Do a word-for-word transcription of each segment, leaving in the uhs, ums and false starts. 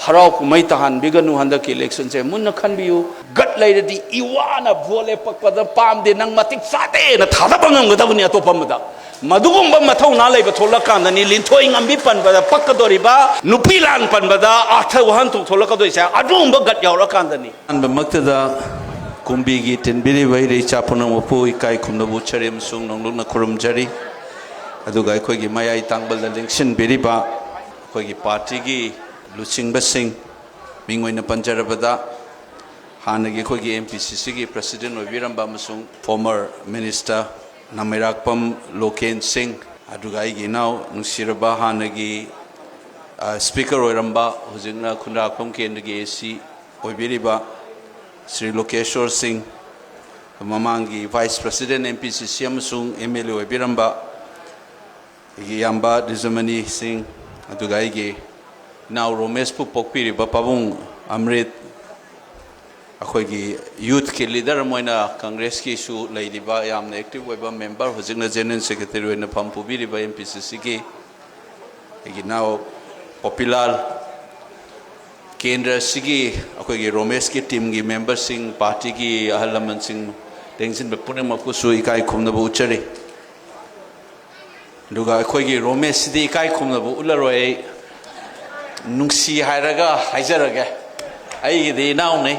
ꯍꯔꯥꯎ ꯀꯨꯝꯍꯩ ꯇꯥꯍꯟꯕꯤꯒꯅꯨ ꯍꯟꯗꯛꯀꯤ ꯏꯂꯦꯛꯁꯟꯁꯦ꯫ ꯃꯨꯟꯅ ꯈꯟꯕꯤꯌꯨ꯫ ꯒꯠ ꯂꯩꯔꯗꯤ ꯏꯋꯥꯅ ꯚꯣꯠ ꯂꯦꯞꯄꯛꯄꯗ ꯄꯥꯝꯗꯦ, ꯅꯪ ꯃꯇꯤꯛ ꯆꯥꯗꯦꯅ ꯊꯥꯗꯕ ꯉꯝꯒꯗꯕꯅꯤ ꯑꯇꯣꯞꯄ ꯑꯃꯗ꯫ ꯃꯗꯨꯒꯨꯝꯕ ꯃꯊꯧꯅꯥ ꯂꯩꯕ ꯊꯣꯛꯂꯛꯀꯥꯟꯗꯅꯤ ꯂꯤꯟꯊꯣꯏ ꯉꯝꯕꯤ ꯄꯟꯕꯗ ꯄꯛꯀꯗꯣꯔꯤꯕ, ꯅꯨꯄꯤ ꯂꯥꯟ ꯄꯟꯕꯗ ꯑꯥꯔꯊ ꯋꯥꯍꯟꯊꯣꯛ ꯊꯣꯛꯂꯛꯀꯗꯣꯏꯁꯦ, ꯑꯗꯨꯒꯨꯝꯕ ꯒꯠ ꯌꯥꯎꯔꯀꯥꯟꯗꯅꯤ꯫ ꯑꯍꯥꯟꯕꯃꯛꯇꯗ ꯀꯨꯝꯕꯤꯒꯤ ꯇꯤꯟꯕꯤꯔꯤꯕ ꯏꯔꯩ ꯏꯆꯥ ꯄꯨꯝꯅꯃꯛꯄꯨ ꯏꯀꯥꯏ ꯈꯨꯝꯅꯕ ꯎꯠꯆꯔꯤ ꯑꯃꯁꯨꯡ ꯅꯣꯡꯂꯨꯛꯅ ꯈꯨꯔꯨꯝꯖꯔꯤ꯫ ꯑꯗꯨꯒ ꯑꯩꯈꯣꯏꯒꯤ ꯃꯌꯥꯏ ꯇꯥꯡꯕꯜꯗ ꯂꯦꯡꯁꯤꯟꯕꯤꯔꯤꯕ ꯑꯩꯈꯣꯏꯒꯤ ꯄꯥꯔꯇꯤꯒꯤ ꯂꯨꯆꯤꯡꯕꯁꯤꯡ, ꯃꯤꯡ ꯑꯣꯏꯅ ꯄꯟꯖꯔꯕꯗ, ꯍꯥꯟꯅꯒꯤ ꯑꯩꯈꯣꯏꯒꯤ M P C C ꯒꯤ president ꯑꯣꯏꯕꯤꯔꯝꯕ ꯑꯃꯁꯨꯡ former minister ꯅꯃꯩꯔꯥꯛꯄꯝ ꯂꯣꯀꯦꯟ ꯁꯤꯡ, ꯑꯗꯨꯒ ꯑꯩꯒꯤ ꯏꯅꯥꯎ ꯅꯨꯡꯁꯤꯔꯕ ꯍꯥꯟꯅꯒꯤ, ꯑ, speaker ꯑꯣꯏꯔꯝꯕ, ꯍꯧꯖꯤꯛꯅ ꯈꯨꯟꯗ꯭ꯔꯥꯛꯄꯝ ꯀꯦꯟꯗ꯭ꯔꯒꯤ A C ꯑꯣꯏꯕꯤꯔꯤꯕ ꯁ꯭ꯔꯤ ꯂꯣꯀꯦꯁꯣꯔ ꯁꯤꯡ, ꯃꯃꯥꯡꯒꯤ vice president M P C C ꯑꯃꯁꯨꯡ M L A ꯑꯣꯏꯕꯤꯔꯝꯕ ꯑꯩꯒꯤ ꯏꯌꯥꯝꯕ ꯗꯤꯖꯃꯅꯤ ꯁꯤꯡ, ꯑꯗꯨꯒ ꯑꯩꯒꯤ ꯏꯅꯥꯎ ꯔꯣꯃꯦꯁꯄꯨ ꯄꯣꯛꯄꯤꯔꯤꯕ ꯄꯥꯕꯨꯡ ꯑꯃ꯭ꯔꯤꯠ, ꯑꯩꯈꯣꯏꯒꯤ youth ꯀꯤ leader ꯑꯃ ꯑꯣꯏꯅ Congress ꯀꯤꯁꯨ ꯂꯩꯔꯤꯕ ꯌꯥꯝꯅ active ꯑꯣꯏꯕ member, ꯍꯧꯖꯤꯛꯅ general secretary ꯑꯣꯏꯅ ꯐꯝ ꯄꯨꯕꯤꯔꯤꯕ M P C C ꯒꯤ ꯑꯩꯒꯤ ꯏꯅꯥꯎ ꯄꯣꯄꯤꯂꯥꯜ, ꯀꯦꯟꯗ꯭ꯔ ꯑꯁꯤꯒꯤ ꯑꯩꯈꯣꯏꯒꯤ ꯔꯣꯃꯦꯁꯀꯤ team ꯒꯤ member ꯁꯤꯡ, party ꯒꯤ ꯑꯍꯜ ꯂꯃꯟꯁꯤꯡ, ꯂꯦꯡꯁꯤꯟꯕ ꯄꯨꯝꯅꯃꯛꯄꯨꯁꯨ ꯏꯀꯥꯏ ꯈꯨꯝꯅꯕ ꯎꯠꯆꯔꯤ꯫ ꯑꯗꯨꯒ ꯑꯩꯈꯣꯏꯒꯤ ꯔꯣꯃꯦꯁꯁꯤꯗꯤ ꯏꯀꯥꯏ ꯈꯨꯝꯅꯕ ꯎꯠꯂꯔꯣꯏ ꯑꯩ꯫ ꯅꯨꯡꯁꯤ ꯍꯥꯏꯔꯒ ꯍꯥꯏꯖꯔꯒꯦ, ꯑꯩꯒꯤꯗꯤ ꯏꯅꯥꯎꯅꯤ꯫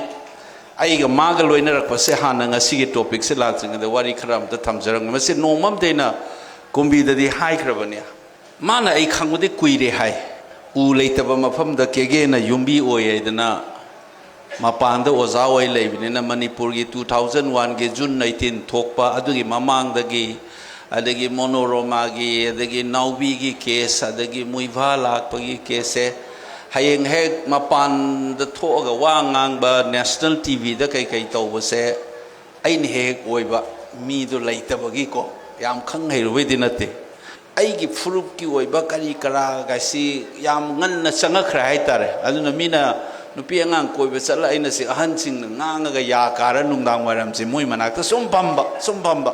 ꯑꯩꯒ ꯃꯥꯒ ꯂꯣꯏꯅꯔꯛꯄꯁꯦ ꯍꯥꯟꯅ ꯉꯁꯤꯒꯤ topic ꯁꯦ ꯂꯥꯛꯇ꯭ꯔꯤꯉꯩꯗ ꯋꯥꯔꯤ ꯈꯔ ꯑꯝꯇ ꯊꯝꯖꯔꯝꯒꯦ꯫ ꯃꯁꯤ ꯅꯣꯡꯃ ꯑꯝꯇ ꯑꯩꯅ ꯀꯨꯝꯕꯤꯗꯗꯤ ꯍꯥꯏꯈ꯭ꯔꯕꯅꯤ꯫ ꯃꯥꯅ ꯑꯩ ꯈꯪꯕꯗꯤ ꯀꯨꯏꯔꯦ ꯍꯥꯏ꯫ ꯎ ꯂꯩꯇꯕ ꯃꯐꯝꯗ ꯀꯦꯒꯦꯅ ꯌꯨꯝꯕꯤ ꯑꯣꯏ ꯍꯥꯏꯗꯅ ꯃꯄꯥꯟꯗ ꯑꯣꯖꯥ ꯑꯣꯏ ꯂꯩꯕꯅꯤꯅ ꯃꯅꯤꯄꯨꯔꯒꯤ two thousand one ꯒꯤ June nineteen ꯊꯣꯛꯄ ꯑꯗꯨꯒꯤ ꯃꯃꯥꯡꯗꯒꯤ, ꯑꯗꯒꯤ ꯃꯣꯅꯣꯔꯣꯃꯥꯒꯤ, ꯑꯗꯒꯤ ꯅꯥꯎꯕꯤꯒꯤ case, ꯑꯗꯒꯤ ꯃꯨꯏꯚꯥ ꯂꯥꯛꯄꯒꯤ case ꯁꯦ ꯍꯌꯦꯡ ꯍꯦꯛ ꯃꯄꯥꯟꯗ ꯊꯣꯛꯑꯒ ꯋꯥ ꯉꯥꯡꯕ, national T V ꯗ ꯀꯩꯀꯩ ꯇꯧꯕꯁꯦ ꯑꯩꯅ ꯍꯦꯛ ꯍꯦꯛ ꯑꯣꯏꯕ ꯃꯤꯗꯣ ꯂꯩꯇꯕꯒꯤꯀꯣ, ꯌꯥꯝ ꯈꯪ ꯍꯩꯔꯨꯕꯩꯗꯤ ꯅꯠꯇꯦ꯫ ꯑꯩꯒꯤ ꯐꯨꯔꯨꯞꯀꯤ ꯑꯣꯏꯕ ꯀꯔꯤ ꯀꯔꯥꯒꯥꯏꯁꯤ ꯌꯥꯝ ꯉꯟꯅ ꯆꯪꯉꯛꯈ꯭ꯔꯦ ꯍꯥꯏꯇꯥꯔꯦ꯫ ꯑꯗꯨꯅ ꯃꯤꯅ ꯅꯨꯄꯤ ꯑꯉꯥꯡ ꯀꯣꯏꯕ ꯆꯠꯂ ꯑꯩꯅ ꯁꯤ ꯑꯍꯟꯁꯤꯡꯅ ꯉꯥꯡꯉꯒ ꯌꯥ ꯀꯥꯔ ꯅꯨꯡꯗꯥꯡ ꯋꯥꯏꯔꯝꯁꯦ ꯃꯣꯏ ꯃꯅꯥꯛꯇ ꯁꯨꯝ ꯐꯝꯕ, ꯁꯨꯝ ꯐꯝꯕ꯫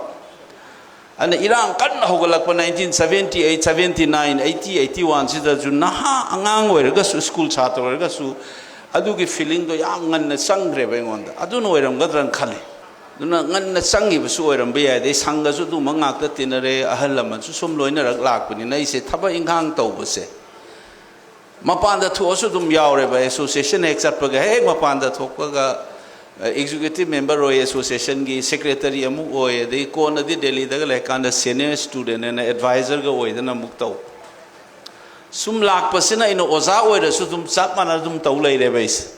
ꯑꯗꯨꯅ ꯏꯔꯥꯡ ꯀꯟꯅ ꯍꯧꯒꯠꯂꯛꯄ nineteen seventy eight, seventy nine, eighty, eighty one ꯁꯤꯗꯁꯨ ꯅꯍꯥ ꯑꯉꯥꯡ ꯑꯣꯏꯔꯒꯁꯨ, ꯁ꯭ꯀꯨꯜ ꯁꯥꯇ꯭ꯔ ꯑꯣꯏꯔꯒꯁꯨ, ꯑꯗꯨꯒꯤ ꯐꯤꯂꯤꯡꯗꯣ ꯌꯥꯝ ꯉꯟꯅ ꯆꯪꯈ꯭ꯔꯦꯕ ꯑꯩꯉꯣꯟꯗ꯫ ꯑꯗꯨꯅ ꯑꯣꯏꯔꯝꯒꯗ꯭ꯔꯅ ꯈꯜꯂꯤ꯫ ꯑꯗꯨꯅ ꯉꯟꯅ ꯆꯪꯈꯤꯕꯁꯨ ꯑꯣꯏꯔꯝꯕ ꯌꯥꯏ꯫ ꯑꯗꯩ ꯁꯪꯒꯁꯨ ꯑꯗꯨꯝꯕ ꯉꯥꯛꯇ ꯇꯤꯟꯅꯔꯦ, ꯑꯍꯜ ꯂꯃꯟꯁꯨ ꯁꯨꯝ ꯂꯣꯏꯅꯔꯛ ꯂꯥꯛꯄꯅꯤꯅ, ꯑꯩꯁꯦ ꯊꯕꯛ ꯏꯪꯈꯥꯡ ꯇꯧꯕꯁꯦ ꯃꯄꯥꯟꯗ ꯊꯣꯛꯑꯁꯨ ꯑꯗꯨꯝ ꯌꯥꯎꯔꯦꯕ꯫ ꯑꯦꯁꯣꯁꯤꯌꯦꯁꯟ ꯍꯦꯛ ꯆꯠꯄꯒ, ꯍꯦꯛ ꯃꯄꯥꯟꯗ ꯊꯣꯛꯄꯒ ꯑꯦꯛꯖꯤꯀ꯭ꯌꯨꯇꯤꯚ ꯃꯦꯝꯕꯔ ꯑꯣꯏ, ꯑꯦꯁꯣꯁꯤꯌꯦꯁꯟꯒꯤ ꯁꯦꯀ꯭ꯔꯦꯇꯔꯤ ꯑꯃꯨꯛ ꯑꯣꯏ, ꯑꯗꯩ ꯀꯣꯟꯅꯗꯤ ꯗꯦꯜꯂꯤꯗꯒ ꯂꯩꯔꯀꯥꯟꯗ ꯁꯦꯅꯤꯌꯔ ꯁ꯭ꯇꯨꯗꯦꯟ ꯑꯅ ꯑꯦꯗꯚꯥꯏꯖꯔꯒ ꯑꯣꯏꯗꯅ ꯑꯃꯨꯛ ꯇꯧ꯫ ꯁꯨꯝ ꯂꯥꯛꯄꯁꯤꯅ ꯑꯩꯅ ꯑꯣꯖꯥ ꯑꯣꯏꯔꯁꯨ ꯑꯗꯨꯝ ꯆꯞ ꯃꯥꯟꯅꯅ ꯑꯗꯨꯝ ꯇꯧ ꯂꯩꯔꯦꯕ ꯑꯩꯁꯦ꯫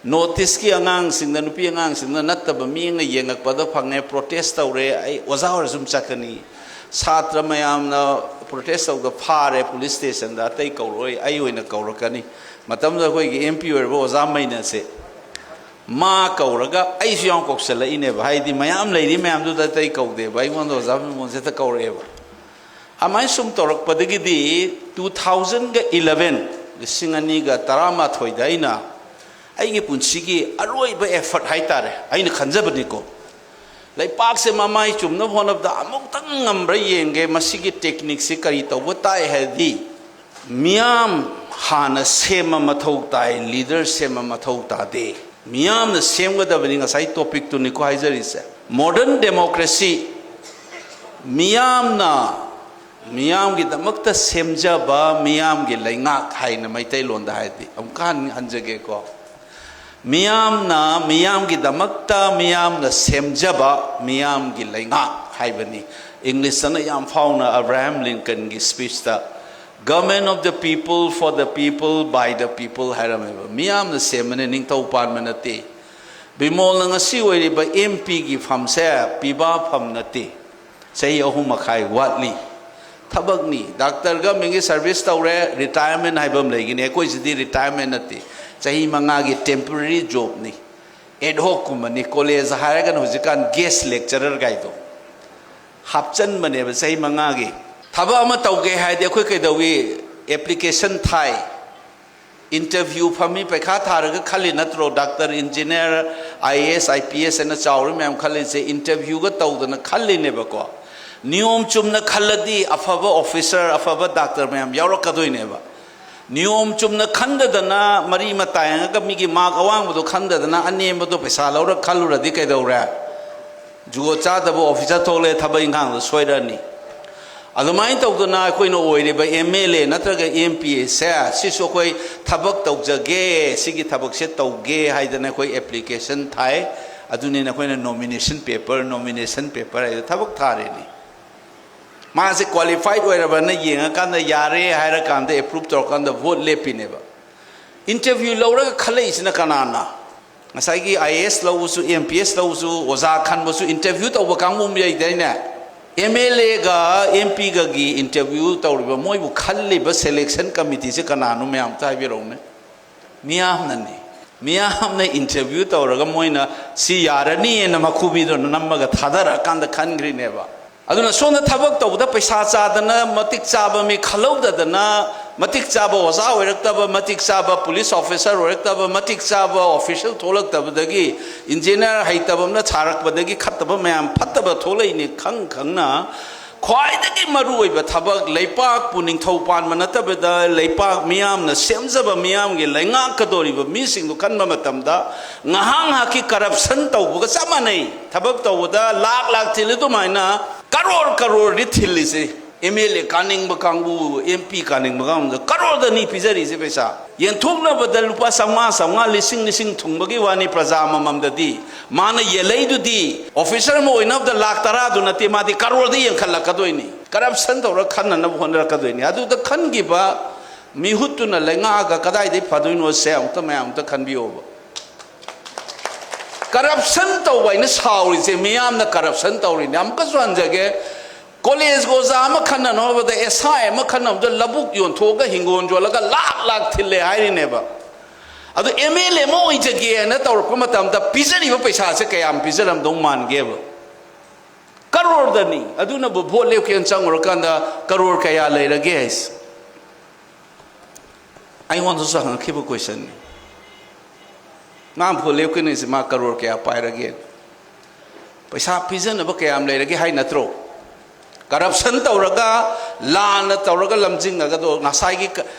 ꯅꯣꯔꯠ ꯏꯁꯀꯤ ꯑꯉꯥꯡꯁꯤꯡꯗ, ꯅꯨꯄꯤ ꯑꯉꯥꯡꯁꯤꯡꯗ ꯅꯠꯇꯕ ꯃꯤ ꯑꯃ ꯌꯦꯡꯉꯛꯄꯗ ꯐꯪꯉꯦ, ꯄ꯭ꯔꯣꯇꯦꯁ ꯇꯧꯔꯦ, ꯑꯩ ꯑꯣꯖꯥ ꯑꯣꯏꯔꯁꯨ ꯑꯗꯨꯝ ꯆꯠꯀꯅꯤ꯫ ꯁꯥꯇ꯭ꯔ ꯃꯌꯥꯝꯅ ꯄ꯭ꯔꯣꯇꯦꯁ ꯇꯧꯗ ꯐꯥꯔꯦ ꯄꯨꯂꯤꯁ ꯁ꯭ꯇꯦꯁꯟꯗ, ꯑꯇꯩ ꯀꯧꯔꯣꯏ, ꯑꯩ ꯑꯣꯏꯅ ꯀꯧꯔꯛꯀꯅꯤ꯫ ꯃꯇꯝꯗꯨꯗ ꯑꯩꯈꯣꯏꯒꯤ ꯑꯦꯝ ꯄꯤ ꯑꯣꯏꯔꯕ ꯑꯣꯖꯥ ꯃꯩꯅꯁꯦ ꯃꯥ ꯀꯧꯔꯒ ꯑꯩꯁꯨ ꯌꯥꯝ ꯀꯧꯁꯜꯂꯛꯏꯅꯦꯕ꯫ ꯍꯥꯏꯗꯤ ꯃꯌꯥꯝ ꯂꯩꯔꯤ ꯃꯌꯥꯝꯗꯨꯗ ꯑꯇꯩ ꯀꯧꯗꯦꯕ, ꯑꯩꯉꯣꯟꯗ ꯑꯣꯖꯥ ꯃꯩꯃꯣꯟꯁꯦ ꯍꯦꯛꯇ ꯀꯧꯔꯛꯑꯦꯕ꯫ ꯑꯗꯨꯃꯥꯏꯅ ꯁꯨꯝ ꯇꯧꯔꯛꯄꯗꯒꯤꯗꯤ two thousand eleven, ꯂꯤꯁꯤꯡ ꯑꯅꯤꯒ ꯇꯔꯥꯃꯥꯊꯣꯏꯗ ꯑꯩꯅ ꯑꯩꯒꯤ ꯄꯨꯟꯁꯤꯒꯤ ꯑꯔꯣꯏꯕ ꯑꯦꯐꯔꯠ ꯍꯥꯏꯇꯥꯔꯦ, ꯑꯩꯅ ꯈꯟꯖꯕꯅꯤꯀꯣ, ꯂꯩꯄꯥꯛꯁꯦ ꯃꯃꯥꯏ ꯆꯨꯝꯅꯕ ꯍꯣꯠꯅꯕꯗ ꯑꯃꯨꯛꯇꯪ ꯉꯝꯕ꯭ꯔꯥ ꯌꯦꯡꯒꯦ, ꯃꯁꯤꯒꯤ ꯇꯦꯛꯅꯤꯛꯁꯦ ꯀꯔꯤ ꯇꯧꯕ ꯇꯥꯏ ꯍꯥꯏꯔꯗꯤ, ꯃꯤꯌꯥꯝ ꯍꯥꯟꯅ ꯁꯦꯝꯕ ꯃꯊꯧ ꯇꯥꯏ, ꯂꯤꯗꯔ ꯁꯦꯝꯕ ꯃꯊꯧ ꯇꯥꯗꯦ꯫ ꯃꯤꯌꯥꯝꯅ ꯁꯦꯝꯒꯗꯕꯅꯤ, ꯉꯁꯥꯏ ꯇꯣꯄꯤꯛꯇꯨꯅꯤꯀꯣ ꯍꯥꯏꯖꯔꯤꯁꯦ꯫ ꯃꯣꯗꯔꯟ ꯗꯦꯃꯣꯀ꯭ꯔꯦꯁꯤ, ꯃꯤꯌꯥꯝꯅ, ꯃꯤꯌꯥꯝꯒꯤꯗꯃꯛꯇ ꯁꯦꯝꯖꯕ ꯃꯤꯌꯥꯝꯒꯤ ꯂꯩꯉꯥꯛ ꯍꯥꯏꯅ ꯃꯩꯇꯩꯂꯣꯟꯗ ꯍꯥꯏꯔꯗꯤ꯫ ꯑꯃꯨꯛꯀ ꯍꯟ-, ꯍꯟꯖꯒꯦꯀꯣ꯫ ꯃꯤꯌꯥꯝꯅ ꯃꯤꯌꯥꯝꯒꯤꯗꯃꯛꯇ ꯃꯤꯌꯥꯝꯅ ꯁꯦꯝꯖꯕ ꯃꯤꯌꯥꯝꯒꯤ ꯂꯩꯉꯥꯛ ꯍꯥꯏꯕꯅꯤ꯫ ꯏꯪꯂꯤꯁꯇꯅ ꯌꯥꯝ ꯐꯥꯎꯅ Abraham ꯂꯤꯟꯀꯟꯒꯤ ꯁ꯭ꯄꯤꯆꯇ, "Government of the people, for the people, by the people" ꯍꯥꯏꯔꯝꯃꯦꯕ꯫ ꯃꯤꯌꯥꯝꯅ ꯁꯦꯝꯕꯅꯦ, ꯅꯤꯡꯊꯧ ꯄꯥꯟꯕ ꯅꯠꯇꯦ꯫ ꯕꯤꯃꯣꯜꯅ ꯉꯁꯤ ꯑꯣꯏꯔꯤꯕ ꯑꯦꯝ ꯄꯤꯒꯤ ꯐꯝꯁꯦ ꯄꯤꯕꯥ ꯐꯝ ꯅꯠꯇꯦ꯫ ꯆꯍꯤ ꯑꯍꯨꯝ ꯃꯈꯥꯏ ꯋꯥꯠꯂꯤ꯫ ꯊꯕꯛꯅꯤ꯫ ꯗꯥꯛꯇꯔ ꯒꯃꯦꯟꯒꯤ ꯁꯔꯚꯤꯁ ꯇꯧꯔꯦ, ꯔꯤꯇꯥꯌꯔꯃꯦꯟ ꯍꯥꯏꯕ ꯑꯃ ꯂꯩꯒꯅꯤ꯫ ꯑꯩꯈꯣꯏꯁꯤꯗꯤ ꯔꯤꯇꯥꯌꯔꯃꯦꯟ ꯅꯠꯇꯦ, ꯆꯍꯤ ꯃꯉꯥꯒꯤ ꯇꯦꯝꯄꯣꯔꯔꯤ ꯖꯣꯕꯅꯤ꯫ ꯑꯦꯗ ꯍꯣꯛꯀꯨꯝꯕꯅꯤ꯫ ꯀꯣꯂꯦꯖ ꯍꯥꯏꯔꯒꯅ ꯍꯧꯖꯤꯛꯀꯥꯟ ꯒꯦꯁ ꯂꯦꯛꯆꯔꯔ ꯒꯥꯏꯗꯣ ꯍꯥꯞꯆꯟꯕꯅꯦꯕ ꯆꯍꯤ ꯃꯉꯥꯒꯤ꯫ ꯊꯕꯛ ꯑꯃ ꯇꯧꯒꯦ ꯍꯥꯏꯔꯗꯤ ꯑꯩꯈꯣꯏ ꯀꯩꯗꯧꯏ? ꯑꯦꯄ꯭ꯂꯤꯀꯦꯁꯟ ꯊꯥꯏ, ꯏꯟꯇꯔꯚ꯭ꯌꯨ ꯐꯝꯃꯤ, ꯄꯩꯈꯥ ꯊꯥꯔꯒ ꯈꯜꯂꯤ ꯅꯠꯇ꯭ꯔꯣ? Doctor, engineer, I A S, I P S ꯍꯥꯏꯅ ꯆꯥꯎꯔꯤ ꯃꯌꯥꯝ ꯈꯜꯂꯤꯁꯦ ꯏꯟꯇꯔꯚ꯭ꯌꯨꯒ ꯇꯧꯗꯅ ꯈꯜꯂꯤꯅꯦꯕꯀꯣ꯫ ꯅꯤꯌꯣꯝ ꯆꯨꯝꯅ ꯈꯜꯂꯗꯤ ꯑꯐꯕ ꯑꯣꯐꯤꯁꯔ, ꯑꯐꯕ ꯗꯥꯛꯇꯔ ꯃꯌꯥꯝ ꯌꯥꯎꯔꯛꯀꯗꯣꯏꯅꯦꯕ꯫ ꯅꯤꯌꯣꯝ ꯆꯨꯝꯅ ꯈꯟꯗꯗꯅ, ꯃꯔꯤ ꯃꯇꯥ ꯌꯦꯡꯉꯒ ꯃꯤꯒꯤ ꯃꯥꯔꯛ ꯑꯋꯥꯡꯕꯗꯣ ꯈꯟꯗꯗꯅ ꯑꯅꯦꯝꯕꯗꯣ ꯄꯩꯁꯥ ꯂꯧꯔ ꯈꯜꯂꯨꯔꯗꯤ ꯀꯩꯗꯧꯔꯦ? ꯖꯨꯒꯣꯠ ꯆꯥꯗꯕ ꯑꯣꯐꯤꯁꯔ ꯊꯣꯛꯂꯛꯑꯦ, ꯊꯕꯛ ꯏꯪꯈꯥꯡꯗꯣ ꯁꯣꯏꯔꯛꯑꯅꯤ꯫ ꯑꯗꯨꯃꯥꯏꯅ ꯇꯧꯗꯅ ꯑꯩꯈꯣꯏꯅ ꯑꯣꯏꯔꯤꯕ ꯑꯦꯝ ꯑꯦꯜ ꯑꯦ ꯅꯠꯇ꯭ꯔꯒ ꯑꯦꯝ ꯄꯤ ꯑꯦꯁꯦ, ꯁꯤꯁꯨ ꯑꯩꯈꯣꯏ ꯊꯕꯛ ꯇꯧꯖꯒꯦ, ꯁꯤꯒꯤ ꯊꯕꯛꯁꯦ ꯇꯧꯒꯦ ꯍꯥꯏꯗꯅ ꯑꯩꯈꯣꯏ ꯑꯦꯄ꯭ꯂꯤꯀꯦꯁꯟ ꯊꯥꯏ꯫ ꯑꯗꯨꯅꯤꯅ ꯑꯩꯈꯣꯏꯅ ꯅꯣꯃꯤꯅꯦꯁꯟ ꯄꯦꯄꯔ, ꯅꯣꯃꯤꯅꯦꯁꯟ ꯄꯦꯄꯔ ꯍꯥꯏꯗ ꯊꯕꯛ ꯊꯥꯔꯤꯅꯤ꯫ ꯃꯥꯁꯦ ꯀ꯭ꯋꯥꯂꯤꯐꯥꯏꯠ ꯑꯣꯏꯔꯕꯅ ꯌꯦꯡꯉꯀꯥꯟꯗ ꯌꯥꯔꯦ ꯍꯥꯏꯔꯀꯥꯟꯗ ꯑꯦꯄ꯭ꯔꯨꯞ ꯇꯧꯔꯀꯥꯟꯗ ꯚꯣꯠ ꯂꯦꯞꯄꯤꯅꯦꯕ꯫ ꯏꯟꯇꯔꯚ꯭ꯌꯨ ꯂꯧꯔꯒ ꯈꯜꯂꯛꯏꯁꯤꯅ ꯀꯅꯥꯅ? ꯉꯁꯥꯏꯒꯤ ꯑꯥꯏ ꯑꯦ ꯑꯦꯁ ꯂꯧꯕꯁꯨ, ꯑꯦꯝ ꯄꯤ ꯑꯦꯁ ꯂꯧꯕꯁꯨ, ꯑꯣꯖꯥ ꯈꯟꯕꯁꯨ ꯏꯟꯇꯔꯚ꯭ꯌꯨ ꯇꯧꯕ ꯀꯥꯡꯕꯨ ꯑꯃ ꯂꯩꯗꯥꯏꯅꯦ? ꯑꯦꯝ ꯑꯦꯜ ꯑꯦꯒ ꯑꯦꯝ ꯄꯤꯒꯒꯤ ꯏꯟꯇꯔꯚ꯭ꯌꯨ ꯇꯧꯔꯤꯕ, ꯃꯣꯏꯕꯨ ꯈꯜꯂꯤꯕ ꯁꯦꯂꯦꯛꯁꯟ ꯀꯃꯤꯇꯤꯁꯦ ꯀꯅꯥꯅꯣ, ꯃꯌꯥꯝ ꯑꯝꯇ ꯍꯥꯏꯕꯤꯔꯛꯎꯅꯦ꯫ ꯃꯤꯌꯥꯝꯅꯅꯦ꯫ ꯃꯤꯌꯥꯝꯅ ꯏꯟꯇꯔꯚ꯭ꯌꯨ ꯇꯧꯔꯒ ꯃꯣꯏꯅ ꯁꯤ ꯌꯥꯔꯅꯤꯅ ꯃꯈꯨꯕꯤꯗꯣ ꯅꯝꯃꯒ ꯊꯥꯗꯔꯛꯑꯀꯥꯟꯗ ꯈꯟꯈ꯭ꯔꯤꯅꯦꯕ꯫ ꯑꯗꯨꯅ ꯁꯣꯝꯗ ꯊꯕꯛ ꯇꯧꯕꯗ ꯄꯩꯁꯥ ꯆꯥꯗꯅ, ꯃꯇꯤꯛ ꯆꯥꯕ ꯃꯤ ꯈꯜꯍꯧꯗꯗꯅ, ꯃꯇꯤꯛ ꯆꯥꯕ ꯑꯣꯖꯥ ꯑꯣꯏꯔꯛꯇꯕ, ꯃꯇꯤꯛ ꯆꯥꯕ ꯄꯨꯂꯤꯁ ꯑꯣꯐꯤꯁꯔ ꯑꯣꯏꯔꯛꯇꯕ, ꯃꯇꯤꯛ ꯆꯥꯕ ꯑꯣꯐꯤꯁꯤꯌꯦꯜ ꯊꯣꯛꯂꯛꯇꯕꯗꯒꯤ, ꯏꯟꯖꯤꯅꯤꯌꯥꯔ ꯍꯩꯇꯕ ꯑꯃꯅ ꯁꯥꯔꯛꯄꯗꯒꯤ ꯈꯠꯇꯕ ꯃꯌꯥꯝ, ꯐꯠꯇꯕ ꯊꯣꯛꯂꯛꯏꯅꯤ ꯈꯪ ꯈꯪꯅ, ꯈ꯭ꯋꯥꯏꯗꯒꯤ ꯃꯔꯨꯑꯣꯏꯕ ꯊꯕꯛ, ꯂꯩꯄꯥꯛꯄꯨ ꯅꯤꯡꯊꯧ ꯄꯥꯟꯕ ꯅꯠꯇꯕꯗ ꯂꯩꯄꯥꯛ ꯃꯤꯌꯥꯝꯅ ꯁꯦꯝꯖꯕ ꯃꯤꯌꯥꯝꯒꯤ ꯂꯩꯉꯥꯛꯀꯗꯧꯔꯤꯕ ꯃꯤꯁꯤꯡꯗꯨ ꯈꯟꯕ ꯃꯇꯝꯗ, ꯉꯥꯏꯍꯥꯛ ꯉꯥꯏꯍꯥꯛꯀꯤ ꯀꯔꯞꯁꯟ ꯇꯧꯕꯒ ꯆꯞ ꯃꯥꯟꯅꯩ꯫ ꯊꯕꯛ ꯇꯧꯕꯗ ꯂꯥꯛ ꯂꯥꯛ ꯊꯤꯜꯂꯤ ꯑꯗꯨꯃꯥꯏꯅ ꯀꯔꯣꯔ ꯀꯔꯣꯔꯗꯤ ꯊꯤꯜꯂꯤꯁꯦ꯫ ꯑꯦꯝ ꯑꯦꯜ ꯑꯦ ꯀꯥꯅꯤꯡꯕ ꯀꯥꯡꯕꯨ, ꯑꯦꯝ ꯄꯤ ꯀꯥꯅꯤꯡꯕ ꯀꯥꯡꯕꯨꯗ ꯀꯔꯣꯔꯗꯅꯤ ꯄꯤꯖꯔꯤꯁꯦ ꯄꯩꯁꯥ꯫ ꯌꯦꯟꯊꯣꯛꯅꯕꯗ ꯂꯨꯄꯥ ꯆꯥꯝꯃꯉꯥ, ꯆꯥꯝꯃꯉꯥ, ꯂꯤꯁꯤꯡ, ꯂꯤꯁꯤꯡ ꯊꯨꯡꯕꯒꯤ ꯋꯥꯅꯤ ꯄ꯭ꯔꯖꯥ ꯑꯃꯃꯝꯗꯗꯤ꯫ ꯃꯥꯅ ꯌꯦꯜꯂꯩꯗꯨꯗꯤ ꯑꯣꯐꯤꯁꯔ ꯑꯃ ꯑꯣꯏꯅꯕꯗ ꯂꯥꯛ ꯇꯔꯥꯗꯨ ꯅꯠꯇꯦ, ꯃꯥꯗꯤ ꯀꯔꯣꯔꯗ ꯌꯦꯟꯈꯠꯂꯛꯀꯗꯣꯏꯅꯤ꯫ ꯀꯔꯞꯁꯟ ꯇꯧꯔ ꯈꯟꯅꯅꯕ ꯍꯣꯠꯅꯔꯛꯀꯗꯣꯏꯅꯤ꯫ ꯑꯗꯨꯗ ꯈꯟꯈꯤꯕ ꯃꯤꯍꯨꯠꯇꯨꯅ ꯂꯩꯉꯥꯛꯑꯒ ꯀꯗꯥꯏꯗꯒꯤ ꯐꯗꯣꯏꯅꯣꯁꯦ ꯑꯃꯨꯛꯇ ꯃꯌꯥꯝ ꯑꯝꯇ ꯈꯟꯕꯤꯌꯣꯕ꯫ ꯀꯔꯞꯁꯟ ꯇꯧꯕ ꯍꯥꯏꯅ ꯁꯥꯎꯔꯤꯁꯦ, ꯃꯤꯌꯥꯝꯅ ꯀꯔꯞꯁꯟ ꯇꯧꯔꯤꯅꯦ꯫ ꯑꯃꯨꯛꯀꯁꯨ ꯍꯟꯖꯒꯦ, ꯀꯣꯂꯦꯖꯒꯤ ꯑꯣꯖꯥ ꯑꯃ ꯈꯟꯅꯅꯕꯗ, ꯑꯦꯁ ꯑꯥꯏ ꯑꯃ ꯈꯟꯅꯕꯗ ꯂꯧꯕꯨꯛ ꯌꯣꯟꯊꯣꯛꯑꯒ ꯍꯤꯡꯒꯣꯜ ꯌꯣꯜꯂꯒ ꯂꯥꯛ ꯂꯥꯛ ꯊꯤꯜꯂꯦ ꯍꯥꯏꯔꯤꯅꯦꯕ꯫ ꯑꯗꯨ ꯑꯦꯝ ꯑꯦꯜ ꯑꯦ ꯑꯃ ꯑꯣꯏꯖꯒꯦꯅ ꯇꯧꯔꯛꯄ ꯃꯇꯝꯗ ꯄꯤꯖꯔꯤꯕ ꯄꯩꯁꯥꯁꯦ ꯀꯌꯥꯝ ꯄꯤꯖꯔꯝꯗꯧ ꯃꯥꯟꯒꯦꯕ? ꯀꯔꯣꯔꯗꯅꯤ꯫ ꯑꯗꯨꯅꯕꯨ ꯚꯣꯠ ꯂꯦꯞꯀꯦꯅ ꯆꯪꯉꯨꯔꯀꯥꯟꯗ ꯀꯔꯣꯔ ꯀꯌꯥ ꯂꯩꯔꯒꯦ ꯍꯥꯏꯁꯦ꯫ ꯑꯩꯉꯣꯟꯗꯁꯨ ꯍꯪꯉꯛꯈꯤꯕ ꯀꯣꯏꯁꯟꯅꯤ꯫ ꯃꯥ ꯚꯣꯠ ꯂꯦꯞꯀꯅꯤꯁꯦ ꯃꯥ ꯀꯔꯣꯔ ꯀꯌꯥ ꯄꯥꯏꯔꯒꯦ? ꯄꯩꯁꯥ ꯄꯤꯖꯅꯕ ꯀꯌꯥꯝ ꯂꯩꯔꯒꯦ ꯍꯥꯏ ꯅꯠꯇ꯭ꯔꯣ? ꯀꯔꯞꯁꯟ ꯇꯧꯔꯒ, ꯂꯥꯟꯅ ꯇꯧꯔꯒ ꯂꯝꯖꯤꯡꯉꯒꯗꯣ ꯉꯁꯥꯏꯒꯤ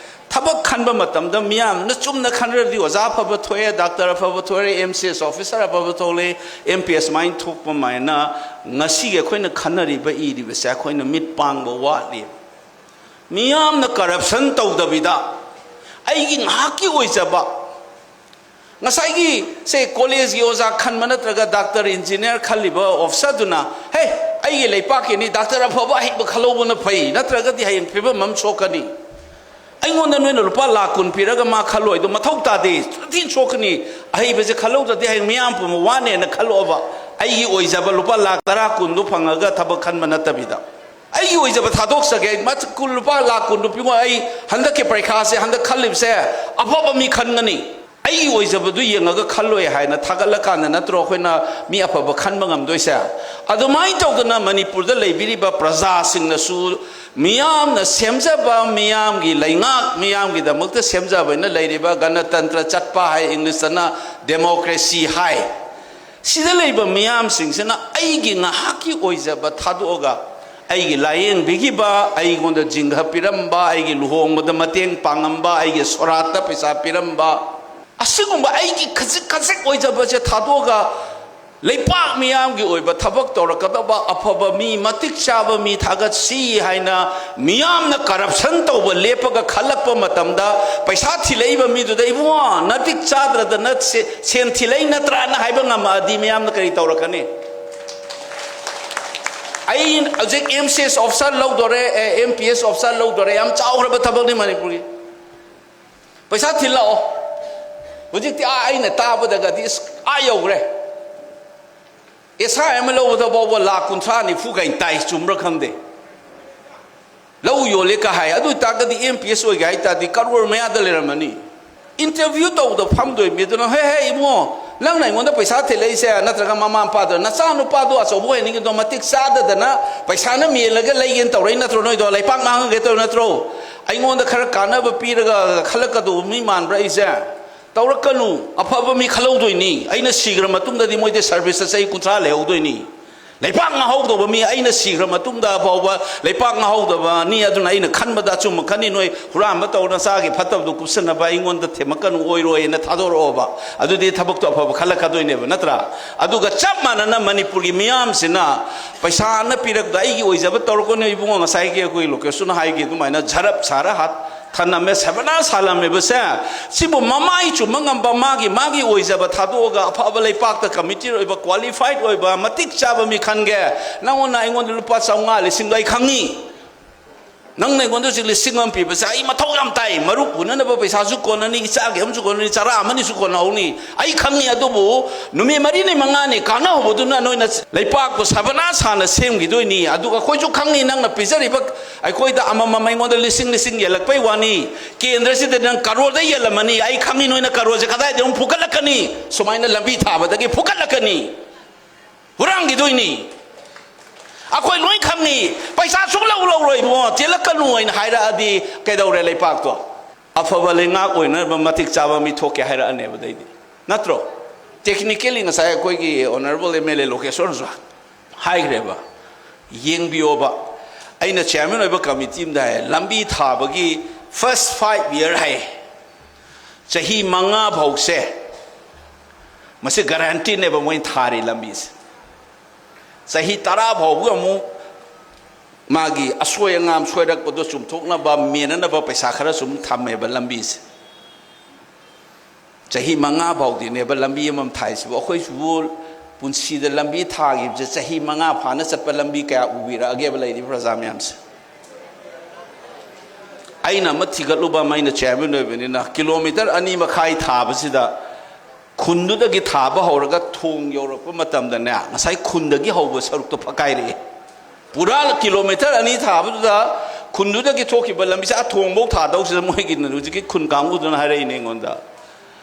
ꯊꯕꯛ ꯈꯟꯕ ꯃꯇꯝꯗ ꯃꯤꯌꯥꯝꯅ ꯆꯨꯝꯅ ꯈꯟꯅꯔꯗꯤ ꯑꯣꯖꯥ ꯑꯐꯕ ꯊꯣꯛꯑꯦ, ꯗꯥꯛꯇꯔ ꯑꯐꯕ ꯊꯣꯛꯑꯦ, ꯑꯦꯝ ꯁꯤ ꯑꯦꯁ ꯑꯣꯐꯤꯁꯥꯔ ꯑꯐꯕ ꯊꯣꯛꯂꯛꯑꯦ, ꯑꯦꯝ ꯄꯤ ꯑꯦꯁ ꯃꯥꯏꯅ ꯊꯣꯛꯄ ꯃꯥꯏꯅ ꯉꯁꯤꯒꯤ ꯑꯩꯈꯣꯏꯅ ꯈꯟꯅꯔꯤꯕ ꯏꯔꯤꯕꯁꯦ ꯑꯩꯈꯣꯏꯅ ꯃꯤꯠ ꯄꯥꯡꯕ ꯋꯥꯠꯂꯤ꯫ ꯃꯤꯌꯥꯝꯅ ꯀꯔꯞꯁꯟ ꯇꯧꯗꯕꯤꯗ ꯑꯩꯒꯤ ꯉꯥꯏꯍꯥꯛꯀꯤ ꯑꯣꯏꯖꯕ, ꯉꯁꯥꯏꯒꯤ ꯁꯦ ꯀꯣꯂꯦꯖꯒꯤ ꯑꯣꯖꯥ ꯈꯟꯕ ꯅꯠꯇ꯭ꯔꯒ ꯗꯥꯛꯇꯔ ꯏꯟꯖꯤꯅꯤꯌꯥꯔ ꯈꯜꯂꯤꯕ ꯑꯣꯐꯤꯁꯥꯔꯗꯨꯅ, "ꯍꯦ, ꯑꯩꯒꯤ ꯂꯩꯄꯥꯛꯀꯤꯅꯤ, ꯗꯥꯛꯇꯔ ꯑꯐꯕ ꯑꯍꯩꯕ ꯈꯜꯍꯧꯕꯅ ꯐꯩ, ꯅꯠꯇ꯭ꯔꯒꯗꯤ ꯍꯌꯦꯡ ꯐꯤꯕꯝ ꯑꯃ ꯁꯣꯛꯀꯅꯤ꯫ ꯑꯩꯉꯣꯟꯗ ꯅꯣꯏꯅ ꯂꯨꯄꯥ ꯂꯥꯛ ꯀꯨꯟ ꯄꯤꯔꯒ ꯃꯥ ꯈꯜꯂꯣꯏꯗꯣ ꯃꯊꯧ ꯇꯥꯗꯦ, ꯊꯤꯅ ꯁꯣꯛꯀꯅꯤ꯫ ꯑꯍꯩꯕꯁꯦ ꯈꯜꯍꯧꯗ꯭ꯔꯗꯤ ꯍꯌꯦꯡ ꯃꯤꯌꯥꯝ ꯄꯨꯝꯕ ꯋꯥꯅꯦꯅ ꯈꯜꯂꯣꯕ꯫ ꯑꯩꯒꯤ ꯑꯣꯏꯖꯕ ꯂꯨꯄꯥ ꯂꯥꯛ ꯇꯔꯥ ꯀꯨꯟꯗꯣ ꯐꯪꯉꯒ ꯊꯕꯛ ꯈꯟꯕ ꯅꯠꯇꯕꯤꯗ ꯑꯩꯒꯤ ꯑꯣꯏꯖꯕ ꯊꯥꯗꯣꯛꯆꯒꯦ꯫ ꯃꯥ ꯀꯨꯟ, ꯂꯨꯄꯥ ꯂꯥꯛ ꯀꯨꯟꯗꯣ ꯄꯤꯉꯣ, ꯑꯩ ꯍꯟꯗꯛꯀꯤ ꯄꯔꯤꯈꯥꯁꯦ ꯍꯟꯗꯛ ꯈꯜꯂꯤꯕꯁꯦ ꯑꯐꯕ ꯃꯤ ꯈꯟꯒꯅꯤ꯫ ꯑꯩꯒꯤ ꯑꯣꯏꯖꯕꯗꯨ ꯌꯦꯡꯉꯒ ꯈꯜꯂꯣꯏ" ꯍꯥꯏꯅ ꯊꯥꯒꯠꯂꯀꯥꯟꯗ ꯅꯠꯇ꯭ꯔꯣ ꯑꯩꯈꯣꯏꯅ ꯃꯤ ꯑꯐꯕ ꯈꯟꯕ ꯉꯝꯗꯣꯏꯁꯦ? ꯑꯗꯨꯃꯥꯏꯅ ꯇꯧꯗꯅ ꯃꯅꯤꯄꯨꯔꯗ ꯂꯩꯕꯤꯔꯤꯕ ꯄ꯭ꯔꯖꯥꯁꯤꯡꯅꯁꯨ ꯃꯤꯌꯥꯝꯅ ꯁꯦꯝꯖꯕ, ꯃꯤꯌꯥꯝꯒꯤ ꯂꯩꯉꯥꯛ, ꯃꯤꯌꯥꯝꯒꯤꯗꯃꯛꯇ ꯁꯦꯝꯖꯕ ꯍꯥꯏꯅ ꯂꯩꯔꯤꯕ ꯒꯅꯇꯟꯇ꯭ꯔ ꯆꯠꯄ ꯍꯥꯏ, ꯏꯪꯂꯤꯁꯇꯅ ꯗꯦꯃꯣꯀ꯭ꯔꯦꯁꯤ ꯍꯥꯏ꯫ ꯁꯤꯗ ꯂꯩꯕ ꯃꯤꯌꯥꯝꯁꯤꯡꯁꯤꯅ ꯑꯩꯒꯤ ꯉꯥꯏꯍꯥꯛꯀꯤ ꯑꯣꯏꯖꯕ ꯊꯥꯗꯣꯛꯑꯒ ꯑꯩꯒꯤ ꯂꯥꯌꯦꯡꯕꯤꯈꯤꯕ, ꯑꯩꯉꯣꯟꯗ ꯖꯤꯡꯒ ꯄꯤꯔꯝꯕ, ꯑꯩꯒꯤ ꯂꯨꯍꯣꯡꯕꯗ ꯃꯇꯦꯡ ꯄꯥꯡꯉꯝꯕ, ꯑꯩꯒꯤ ꯁꯣꯔꯥꯠꯇ ꯄꯩꯁꯥ ꯄꯤꯔꯝꯕ, ꯑꯁꯤꯒꯨꯝꯕ ꯑꯩꯒꯤ ꯈꯖꯤꯛ ꯈꯖꯤꯛ ꯑꯣꯏꯖꯕꯁꯦ ꯊꯥꯗꯣꯛꯑꯒ ꯂꯩꯄꯥꯛ ꯃꯤꯌꯥꯝꯒꯤ ꯑꯣꯏꯕ ꯊꯕꯛ ꯇꯧꯔꯛꯀꯗꯕ ꯑꯐꯕ ꯃꯤ, ꯃꯇꯤꯛ ꯆꯥꯕ ꯃꯤ ꯊꯥꯒꯠꯁꯤ ꯍꯥꯏꯅ ꯃꯤꯌꯥꯝꯅ ꯀꯔꯞꯁꯟ ꯇꯧꯕ ꯂꯦꯞꯄꯒ ꯈꯜꯂꯛꯄ ꯃꯇꯝꯗ, ꯄꯩꯁꯥ ꯊꯤꯜꯂꯛꯏꯕ ꯃꯤꯗꯨꯗ, "ꯏꯕꯨꯡꯉꯣ, ꯅꯇꯤꯛ ꯆꯥꯗ꯭ꯔꯗꯅ ꯁꯦ-, ꯁꯦꯟ ꯊꯤꯜꯂꯛꯏ ꯅꯠꯇ꯭ꯔꯥꯅ?" ꯍꯥꯏꯕ ꯉꯝꯃꯛꯑꯗꯤ ꯃꯤꯌꯥꯝꯅ ꯀꯔꯤ ꯇꯧꯔꯛꯀꯅꯤ? ꯑꯩ ꯍꯧꯖꯤꯛ ꯑꯦꯝ ꯁꯤ ꯑꯦꯁ ꯑꯣꯐꯤꯁꯥꯔ ꯂꯧꯗꯣꯔꯦ, ꯑꯦꯝ ꯄꯤ ꯑꯦꯁ ꯑꯣꯐꯤꯁꯥꯔ ꯂꯧꯗꯣꯔꯦ, ꯌꯥꯝ ꯆꯥꯎꯈ꯭ꯔꯕ ꯊꯕꯛꯅꯤ ꯃꯅꯤꯄꯨꯔꯒꯤ꯫ ꯄꯩꯁꯥ ꯊꯤꯜꯂꯛꯑꯣ꯫ ꯍꯧꯖꯤꯛꯇꯤ ꯑꯥ ꯑꯩꯅ ꯇꯥꯕꯗꯒꯗꯤ ꯑꯁ ꯑꯥ ꯌꯧꯈ꯭ꯔꯦ꯫ ꯑꯦꯁ ꯑꯥꯏ ꯑꯃ ꯂꯧꯕꯗ ꯐꯥꯎꯕ ꯂꯥꯛ ꯀꯨꯟꯊ꯭ꯔꯥ ꯅꯤꯐꯨ ꯀꯩꯅ ꯇꯥꯏ, ꯆꯨꯝꯕ꯭ꯔꯥ ꯈꯪꯗꯦ꯫ ꯂꯧ ꯌꯣꯜꯂꯦ ꯀ ꯍꯥꯏ꯫ ꯑꯗꯨ ꯑꯣꯏꯇꯥꯔꯒꯗꯤ ꯑꯦꯝ ꯄꯤ ꯑꯦꯁ ꯑꯣꯏꯒꯦ ꯍꯥꯏ ꯇꯥꯔꯗꯤ ꯀꯔꯣꯔ ꯃꯌꯥꯗ ꯂꯩꯔꯝꯃꯅꯤ꯫ ꯏꯟꯇꯔꯚ꯭ꯌꯨ ꯇꯧꯕꯗ ꯐꯝꯗꯣꯏ ꯃꯤꯗꯨꯅ, "ꯍꯦ, ꯍꯦ, ꯏꯕꯨꯡꯉꯣ, ꯅꯪꯅ ꯑꯩꯉꯣꯟꯗ ꯄꯩꯁꯥ ꯊꯤꯜꯂꯛꯏꯁꯦ, ꯅꯠꯇ꯭ꯔꯒ ꯃꯃꯥ ꯃꯄꯥꯗꯣ, ꯅꯆꯥ ꯅꯨꯄꯥꯗꯣ ꯑꯆꯧꯕ ꯑꯣꯏꯍꯟꯅꯤꯡꯉꯤꯗꯣ ꯃꯇꯤꯛ ꯆꯥꯗꯗꯅ ꯄꯩꯁꯥꯅ ꯃꯦꯜꯂꯒ ꯂꯩꯒꯦꯅ ꯇꯧꯔꯛꯏ ꯅꯠꯇ꯭ꯔꯣ? ꯅꯣꯏꯗꯣ ꯂꯩꯄꯥꯛ ꯃꯥꯡꯍꯟꯒꯦ ꯇꯧꯔꯤ ꯅꯠꯇ꯭ꯔꯣ? ꯑꯩꯉꯣꯟꯗ ꯈꯔ ꯀꯥꯟꯅꯕ ꯄꯤꯔꯒ ꯈꯜꯂꯛꯀꯗꯧꯕ ꯃꯤ ꯃꯥꯟꯕ꯭ꯔꯥ ꯑꯩꯁꯦ?" ꯇꯧꯔꯛꯀꯅꯨ꯫ ꯑꯐꯕ ꯃꯤ ꯈꯜꯍꯧꯗꯣꯏꯅꯤ꯫ ꯑꯩꯅ ꯁꯤꯈ꯭ꯔ ꯃꯇꯨꯡꯗꯗꯤ ꯃꯣꯏꯗꯤ ꯁꯔꯚꯤꯁꯇ ꯆꯍꯤ ꯀꯨꯟꯊ꯭ꯔꯥ ꯂꯩꯍꯧꯗꯣꯏꯅꯤ꯫ ꯂꯩꯄꯥꯛ ꯉꯥꯍꯧꯗꯕ ꯃꯤ, ꯑꯩꯅ ꯁꯤꯈ꯭ꯔ ꯃꯇꯨꯡꯗ ꯐꯥꯎꯕ ꯂꯩꯄꯥꯛ ꯉꯥꯍꯧꯗꯕꯅꯤ, ꯑꯗꯨꯅ ꯑꯩꯅ ꯈꯟꯕꯗ ꯑꯆꯨꯝꯕ ꯈꯟꯅꯤ, ꯅꯣꯏ ꯍꯨꯔꯥꯟꯕ ꯇꯧꯔ ꯅꯆꯥꯒꯤ ꯐꯠꯇꯕꯗꯨ ꯀꯨꯞꯁꯟꯅꯕ ꯑꯩꯉꯣꯟꯗ ꯊꯦꯝꯃꯛꯀꯅꯨ, ꯑꯣꯏꯔꯣꯏꯅ ꯊꯥꯗꯣꯔꯛꯑꯣꯕ꯫ ꯑꯗꯨꯗꯤ ꯊꯕꯛꯇꯣ ꯑꯐꯕ ꯈꯜꯂꯛꯀꯗꯣꯏꯅꯦꯕ, ꯅꯠꯇ꯭ꯔꯥ? ꯑꯗꯨꯒ ꯆꯞ ꯃꯥꯟꯅꯅ ꯃꯅꯤꯄꯨꯔꯒꯤ ꯃꯤꯌꯥꯝꯁꯤꯅ ꯄꯩꯁꯥꯅ ꯄꯤꯔꯛꯄꯗ ꯑꯩꯒꯤ ꯑꯣꯏꯖꯕ ꯇꯧꯔꯛꯀꯅꯤ꯫ ꯏꯕꯨꯡꯉꯣ, ꯉꯁꯥꯏꯒꯤ ꯑꯩꯈꯣꯏ ꯂꯣꯀꯦꯁꯟꯅ ꯍꯥꯏꯒꯦ ꯑꯗꯨꯃꯥꯏꯅ ꯖꯔꯞ ꯁꯥꯔ ꯍꯥꯠ ꯊꯅꯝꯃꯦ, ꯁꯕꯅꯥ ꯁꯥꯂꯝꯃꯦꯕꯁꯦ꯫ ꯁꯤꯕꯨ ꯃꯃꯥꯏ ꯆꯨꯝꯕ ꯉꯝꯕ, ꯃꯥꯒꯤ, ꯃꯥꯒꯤ ꯑꯣꯏꯖꯕ ꯊꯥꯗꯣꯛꯑꯒ ꯑꯐꯕ ꯂꯩꯄꯥꯛꯇ ꯀꯃꯤꯇꯤ ꯑꯣꯏꯕ, ꯀ꯭ꯋꯥꯂꯤꯐꯥꯏꯠ ꯑꯣꯏꯕ, ꯃꯇꯤꯛ ꯆꯥꯕ ꯃꯤ ꯈꯟꯒꯦ꯫ ꯅꯪꯉꯣꯟꯗ ꯑꯩꯉꯣꯟꯗ ꯂꯨꯄꯥ ꯆꯥꯝꯃꯉꯥ, ꯂꯤꯁꯤꯡꯗꯣ ꯑꯩ ꯈꯪꯉꯤ꯫ ꯅꯪꯅ ꯑꯩꯉꯣꯟꯗ ꯍꯧꯖꯤꯛ ꯂꯤꯁꯤꯡ ꯑꯃ ꯄꯤꯕꯁꯦ ꯑꯩ ꯃꯊꯧ ꯌꯥꯝ ꯇꯥꯏ꯫ ꯃꯔꯨꯞ ꯍꯨꯟꯅꯅꯕ ꯄꯩꯁꯥꯁꯨ ꯀꯣꯟꯅꯅꯤ, ꯏꯆꯥꯒꯤ ꯑꯃꯁꯨ ꯀꯣꯟꯅꯅꯤ, ꯆꯔꯥ ꯑꯃꯅꯤꯁꯨ ꯀꯣꯟꯅꯍꯧꯅꯤ꯫ ꯑꯩ ꯈꯪꯉꯤ꯫ ꯑꯗꯨꯕꯨ ꯅꯨꯃꯤꯠ ꯃꯔꯤꯅꯤ ꯃꯉꯥꯅꯤ ꯀꯥꯟꯅꯍꯧꯕꯗꯨꯅ ꯅꯣꯏꯅ ꯂꯩꯄꯥꯛꯄꯨ ꯁꯕꯅꯥ ꯁꯥꯅ ꯁꯦꯝꯈꯤꯗꯣꯏꯅꯤ꯫ ꯑꯗꯨꯒ ꯑꯩꯈꯣꯏꯁꯨ ꯈꯪꯉꯤ, ꯅꯪꯅ ꯄꯤꯖꯔꯤꯕ ꯑꯩꯈꯣꯏꯗ ꯑꯃꯃꯝ ꯑꯩꯉꯣꯟꯗ ꯂꯤꯁꯤꯡ ꯂꯤꯁꯤꯡ ꯌꯦꯜꯂꯛꯄꯩ ꯋꯥꯅꯤ꯫ ꯀꯦꯟꯗ꯭ꯔꯁꯤꯗ ꯅꯪ ꯀꯔꯣꯔꯗ ꯌꯦꯜꯂꯝꯃꯅꯤ꯫ ꯑꯩ ꯈꯪꯉꯤ ꯅꯣꯏꯅ ꯀꯔꯣꯔꯁꯦ ꯀꯗꯥꯏꯗ ꯑꯃꯨꯛ ꯐꯨꯒꯠꯂꯛꯀꯅꯤ꯫ ꯁꯨꯃꯥꯏꯅ ꯂꯝꯕꯤ ꯊꯥꯕꯗꯒꯤ ꯐꯨꯒꯠꯂꯛꯀꯅꯤ꯫ ꯍꯨꯔꯥꯟꯈꯤꯗꯣꯏꯅꯤ꯫ ꯑꯩꯈꯣꯏ ꯂꯣꯏ ꯈꯪꯉꯤ꯫ ꯄꯩꯁꯥ ꯁꯨꯡꯂꯧ ꯂꯧꯔꯣꯏ ꯏꯕꯨꯡꯉꯣ, ꯆꯦꯜꯂꯛꯀꯅꯨ ꯍꯥꯏꯅ ꯍꯥꯏꯔꯛꯑꯗꯤ ꯀꯩꯗꯧꯔꯦ? ꯂꯩꯄꯥꯛꯇꯣ ꯑꯐꯕ ꯂꯩꯉꯥꯛ ꯑꯣꯏꯅꯕ ꯃꯇꯤꯛ ꯆꯥꯕ ꯃꯤ ꯊꯣꯛꯀꯦ ꯍꯥꯏꯔꯛꯑꯅꯦꯕ ꯑꯗꯩꯗꯤ, ꯅꯠꯇ꯭ꯔꯣ? ꯇꯦꯛꯅꯤꯀꯦꯜꯂꯤ ꯉꯁꯥꯏ ꯑꯩꯈꯣꯏꯒꯤ ꯑꯣꯅꯔꯦꯕꯜ ꯑꯦꯝ ꯑꯦꯜ ꯑꯦ ꯂꯣꯀꯦꯁꯣꯔꯅꯁꯨ ꯍꯥꯏꯈ꯭ꯔꯦꯕ꯫ ꯌꯦꯡꯕꯤꯌꯣꯕ, ꯑꯩꯅ ꯆꯤꯌꯔꯃꯦꯟ ꯑꯣꯏꯕ ꯀꯃꯤꯇꯤ ꯑꯃꯗ ꯍꯥꯏ, ꯂꯝꯕꯤ ꯊꯥꯕꯒꯤ ꯐꯥꯔꯁ ꯐꯥꯏꯚ ꯏꯌꯔ ꯍꯥꯏ, ꯆꯍꯤ ꯃꯉꯥ ꯐꯥꯎꯁꯦ ꯃꯁꯤ ꯒꯥꯔꯦꯟꯇꯤꯅꯦꯕ ꯃꯣꯏꯅ ꯊꯥꯔꯤ ꯂꯝꯕꯤꯁꯦ꯫ ꯆꯍꯤ ꯇꯔꯥ ꯐꯥꯎꯕꯒꯤ ꯑꯃꯨꯛ ꯃꯥꯒꯤ ꯑꯁꯣꯏ ꯑꯉꯥꯝ ꯁꯣꯏꯔꯛꯄꯗꯣ ꯆꯨꯝꯊꯣꯛꯅꯕ, ꯃꯦꯟꯅꯅꯕ ꯄꯩꯁꯥ ꯈꯔꯁꯨ ꯑꯃꯨꯛ ꯊꯝꯃꯦꯕ ꯂꯝꯕꯤꯁꯦ꯫ ꯆꯍꯤ ꯃꯉꯥ ꯐꯥꯎꯗꯤꯅꯦꯕ ꯂꯝꯕꯤ ꯑꯃꯃꯝ ꯊꯥꯏꯁꯤꯕꯨ꯫ ꯑꯩꯈꯣꯏꯁꯤꯕꯨ ꯄꯨꯟꯁꯤꯗ ꯂꯝꯕꯤ ꯊꯥꯈꯤꯕꯁꯦ ꯆꯍꯤ ꯃꯉꯥ ꯐꯥꯅ ꯆꯠꯄ ꯂꯝꯕꯤ ꯀꯌꯥ ꯎꯕꯤꯔꯛꯑꯒꯦꯕ ꯂꯩꯔꯤꯕ ꯄ꯭ꯔꯖꯥ ꯃꯌꯥꯝꯁꯦ? ꯑꯩꯅ ꯑꯃ ꯊꯤꯒꯠꯂꯨꯕ ꯑꯃ, ꯑꯩꯅ ꯆꯤꯌꯔꯃꯦꯟ ꯑꯣꯏꯕꯅꯤꯅ, ꯀꯤꯂꯣꯃꯤꯇꯔ ꯑꯅꯤ ꯃꯈꯥꯏ ꯊꯥꯕꯁꯤꯗ ꯈꯨꯟꯗꯨꯗꯒꯤ ꯊꯥꯕ ꯍꯧꯔꯒ ꯊꯣꯡ ꯌꯧꯔꯛꯄ ꯃꯇꯝꯗꯅꯦ, ꯉꯁꯥꯏ ꯈꯨꯟꯗꯒꯤ ꯍꯧꯕ ꯁꯔꯨꯛꯇꯣ ꯐꯛꯀꯥꯏꯔꯛꯑꯦ꯫ ꯄꯨꯔꯥ ꯀꯤꯂꯣꯃꯤꯇꯔ ꯑꯅꯤ ꯊꯥꯕꯗꯨꯗ ꯈꯨꯟꯗꯨꯗꯒꯤ ꯊꯣꯛꯈꯤꯕ ꯂꯝꯕꯤꯁꯦ ꯑꯥ ꯊꯣꯡꯐꯧ ꯊꯥꯗꯧꯁꯤꯗ ꯃꯣꯏꯒꯤ ꯍꯧꯖꯤꯛꯀꯤ ꯈꯨꯟ ꯀꯥꯡꯕꯨꯗꯨꯅ ꯍꯥꯏꯔꯛꯏꯅꯦ ꯑꯩꯉꯣꯟꯗ,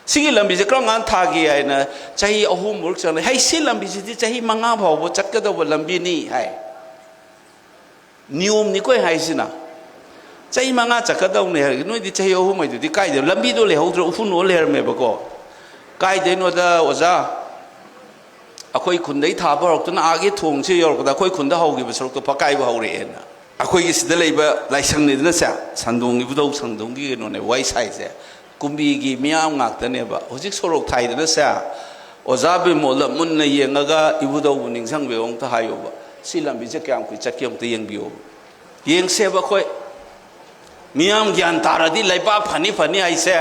"ꯁꯤꯒꯤ ꯂꯝꯕꯤꯁꯦ ꯀꯔꯝ ꯀꯥꯟꯗ ꯊꯥꯒꯦ?" ꯍꯥꯏꯅ꯫ "ꯆꯍꯤ ꯑꯍꯨꯝꯃꯨꯛ ꯆꯪꯂꯦ" ꯍꯥꯏ꯫ "ꯁꯤ ꯂꯝꯕꯤꯁꯤꯗꯤ ꯆꯍꯤ ꯃꯉꯥ ꯐꯥꯎꯕ ꯆꯠꯀꯗꯧꯕ ꯂꯝꯕꯤꯅꯤ" ꯍꯥꯏ꯫ ꯅꯤꯌꯣꯝꯅꯤꯀꯣ ꯑꯩ ꯍꯥꯏꯁꯤꯅ꯫ ꯆꯍꯤ ꯃꯉꯥ ꯆꯠꯀꯗꯧꯅꯦ ꯍꯥꯏꯔꯒ ꯅꯣꯏꯗꯤ ꯆꯍꯤ ꯑꯍꯨꯝ ꯍꯥꯏꯗꯨꯗꯤ ꯀꯥꯏꯗ? ꯂꯝꯕꯤꯗꯣ ꯂꯩꯍꯧꯗ꯭ꯔꯣ? ꯎꯐꯨꯟ ꯑꯣꯜ ꯂꯩꯔꯝꯃꯦꯕꯀꯣ꯫ ꯀꯥꯏꯗꯩꯅꯣꯗ ꯑꯣꯖꯥ? ꯑꯩꯈꯣꯏ ꯈꯨꯟꯗꯩ ꯊꯥꯕ ꯍꯧꯔꯛꯇꯨꯅ ꯑꯥꯒꯤ ꯊꯣꯡꯁꯦ ꯌꯧꯔꯛꯄꯗ ꯑꯩꯈꯣꯏ ꯈꯨꯟꯗ ꯍꯧꯈꯤꯕ ꯁꯔꯨꯛꯇꯣ ꯐꯛꯀꯥꯏꯕ ꯍꯧꯔꯛꯑꯦꯅ꯫ ꯑꯩꯈꯣꯏꯒꯤ ꯁꯤꯗ ꯂꯩꯕ ꯂꯥꯏꯁꯪꯅꯤꯗꯅꯁꯦ, ꯁꯟꯗꯣꯡ ꯏꯕꯨꯙꯧ ꯁꯪꯗꯣꯡꯒꯤ ꯀꯩꯅꯣꯅꯦ ꯋꯥꯔꯤ ꯁꯥꯏꯁꯦ꯫ ꯀꯨꯝꯕꯤꯒꯤ ꯃꯤꯌꯥꯝ ꯉꯥꯛꯇꯅꯦꯕ꯫ ꯍꯧꯖꯤꯛ ꯁꯣꯔꯣꯛ ꯊꯥꯏꯗꯅꯁꯦ, ꯑꯣꯖꯥ ꯕꯤꯃꯣꯜꯗ ꯃꯨꯟꯅ ꯌꯦꯡꯉꯒ ꯏꯕꯨꯙꯧꯕꯨ ꯅꯤꯡꯁꯤꯡꯕꯤꯌꯣ ꯑꯝꯇ ꯍꯥꯏꯌꯣꯕ꯫ ꯁꯤ ꯂꯝꯕꯤꯁꯦ ꯀꯌꯥꯝ ꯀꯨꯏ ꯆꯠꯀꯦ ꯑꯝꯇ ꯌꯦꯡꯕꯤꯌꯣꯕ꯫ ꯌꯦꯡꯁꯦꯕ ꯑꯩꯈꯣꯏ꯫ ꯃꯤꯌꯥꯝ ꯒ꯭ꯌꯥꯟ ꯇꯥꯔꯗꯤ ꯂꯩꯕꯥꯛ ꯐꯅꯤ ꯐꯅꯤ ꯍꯥꯏꯁꯦ꯫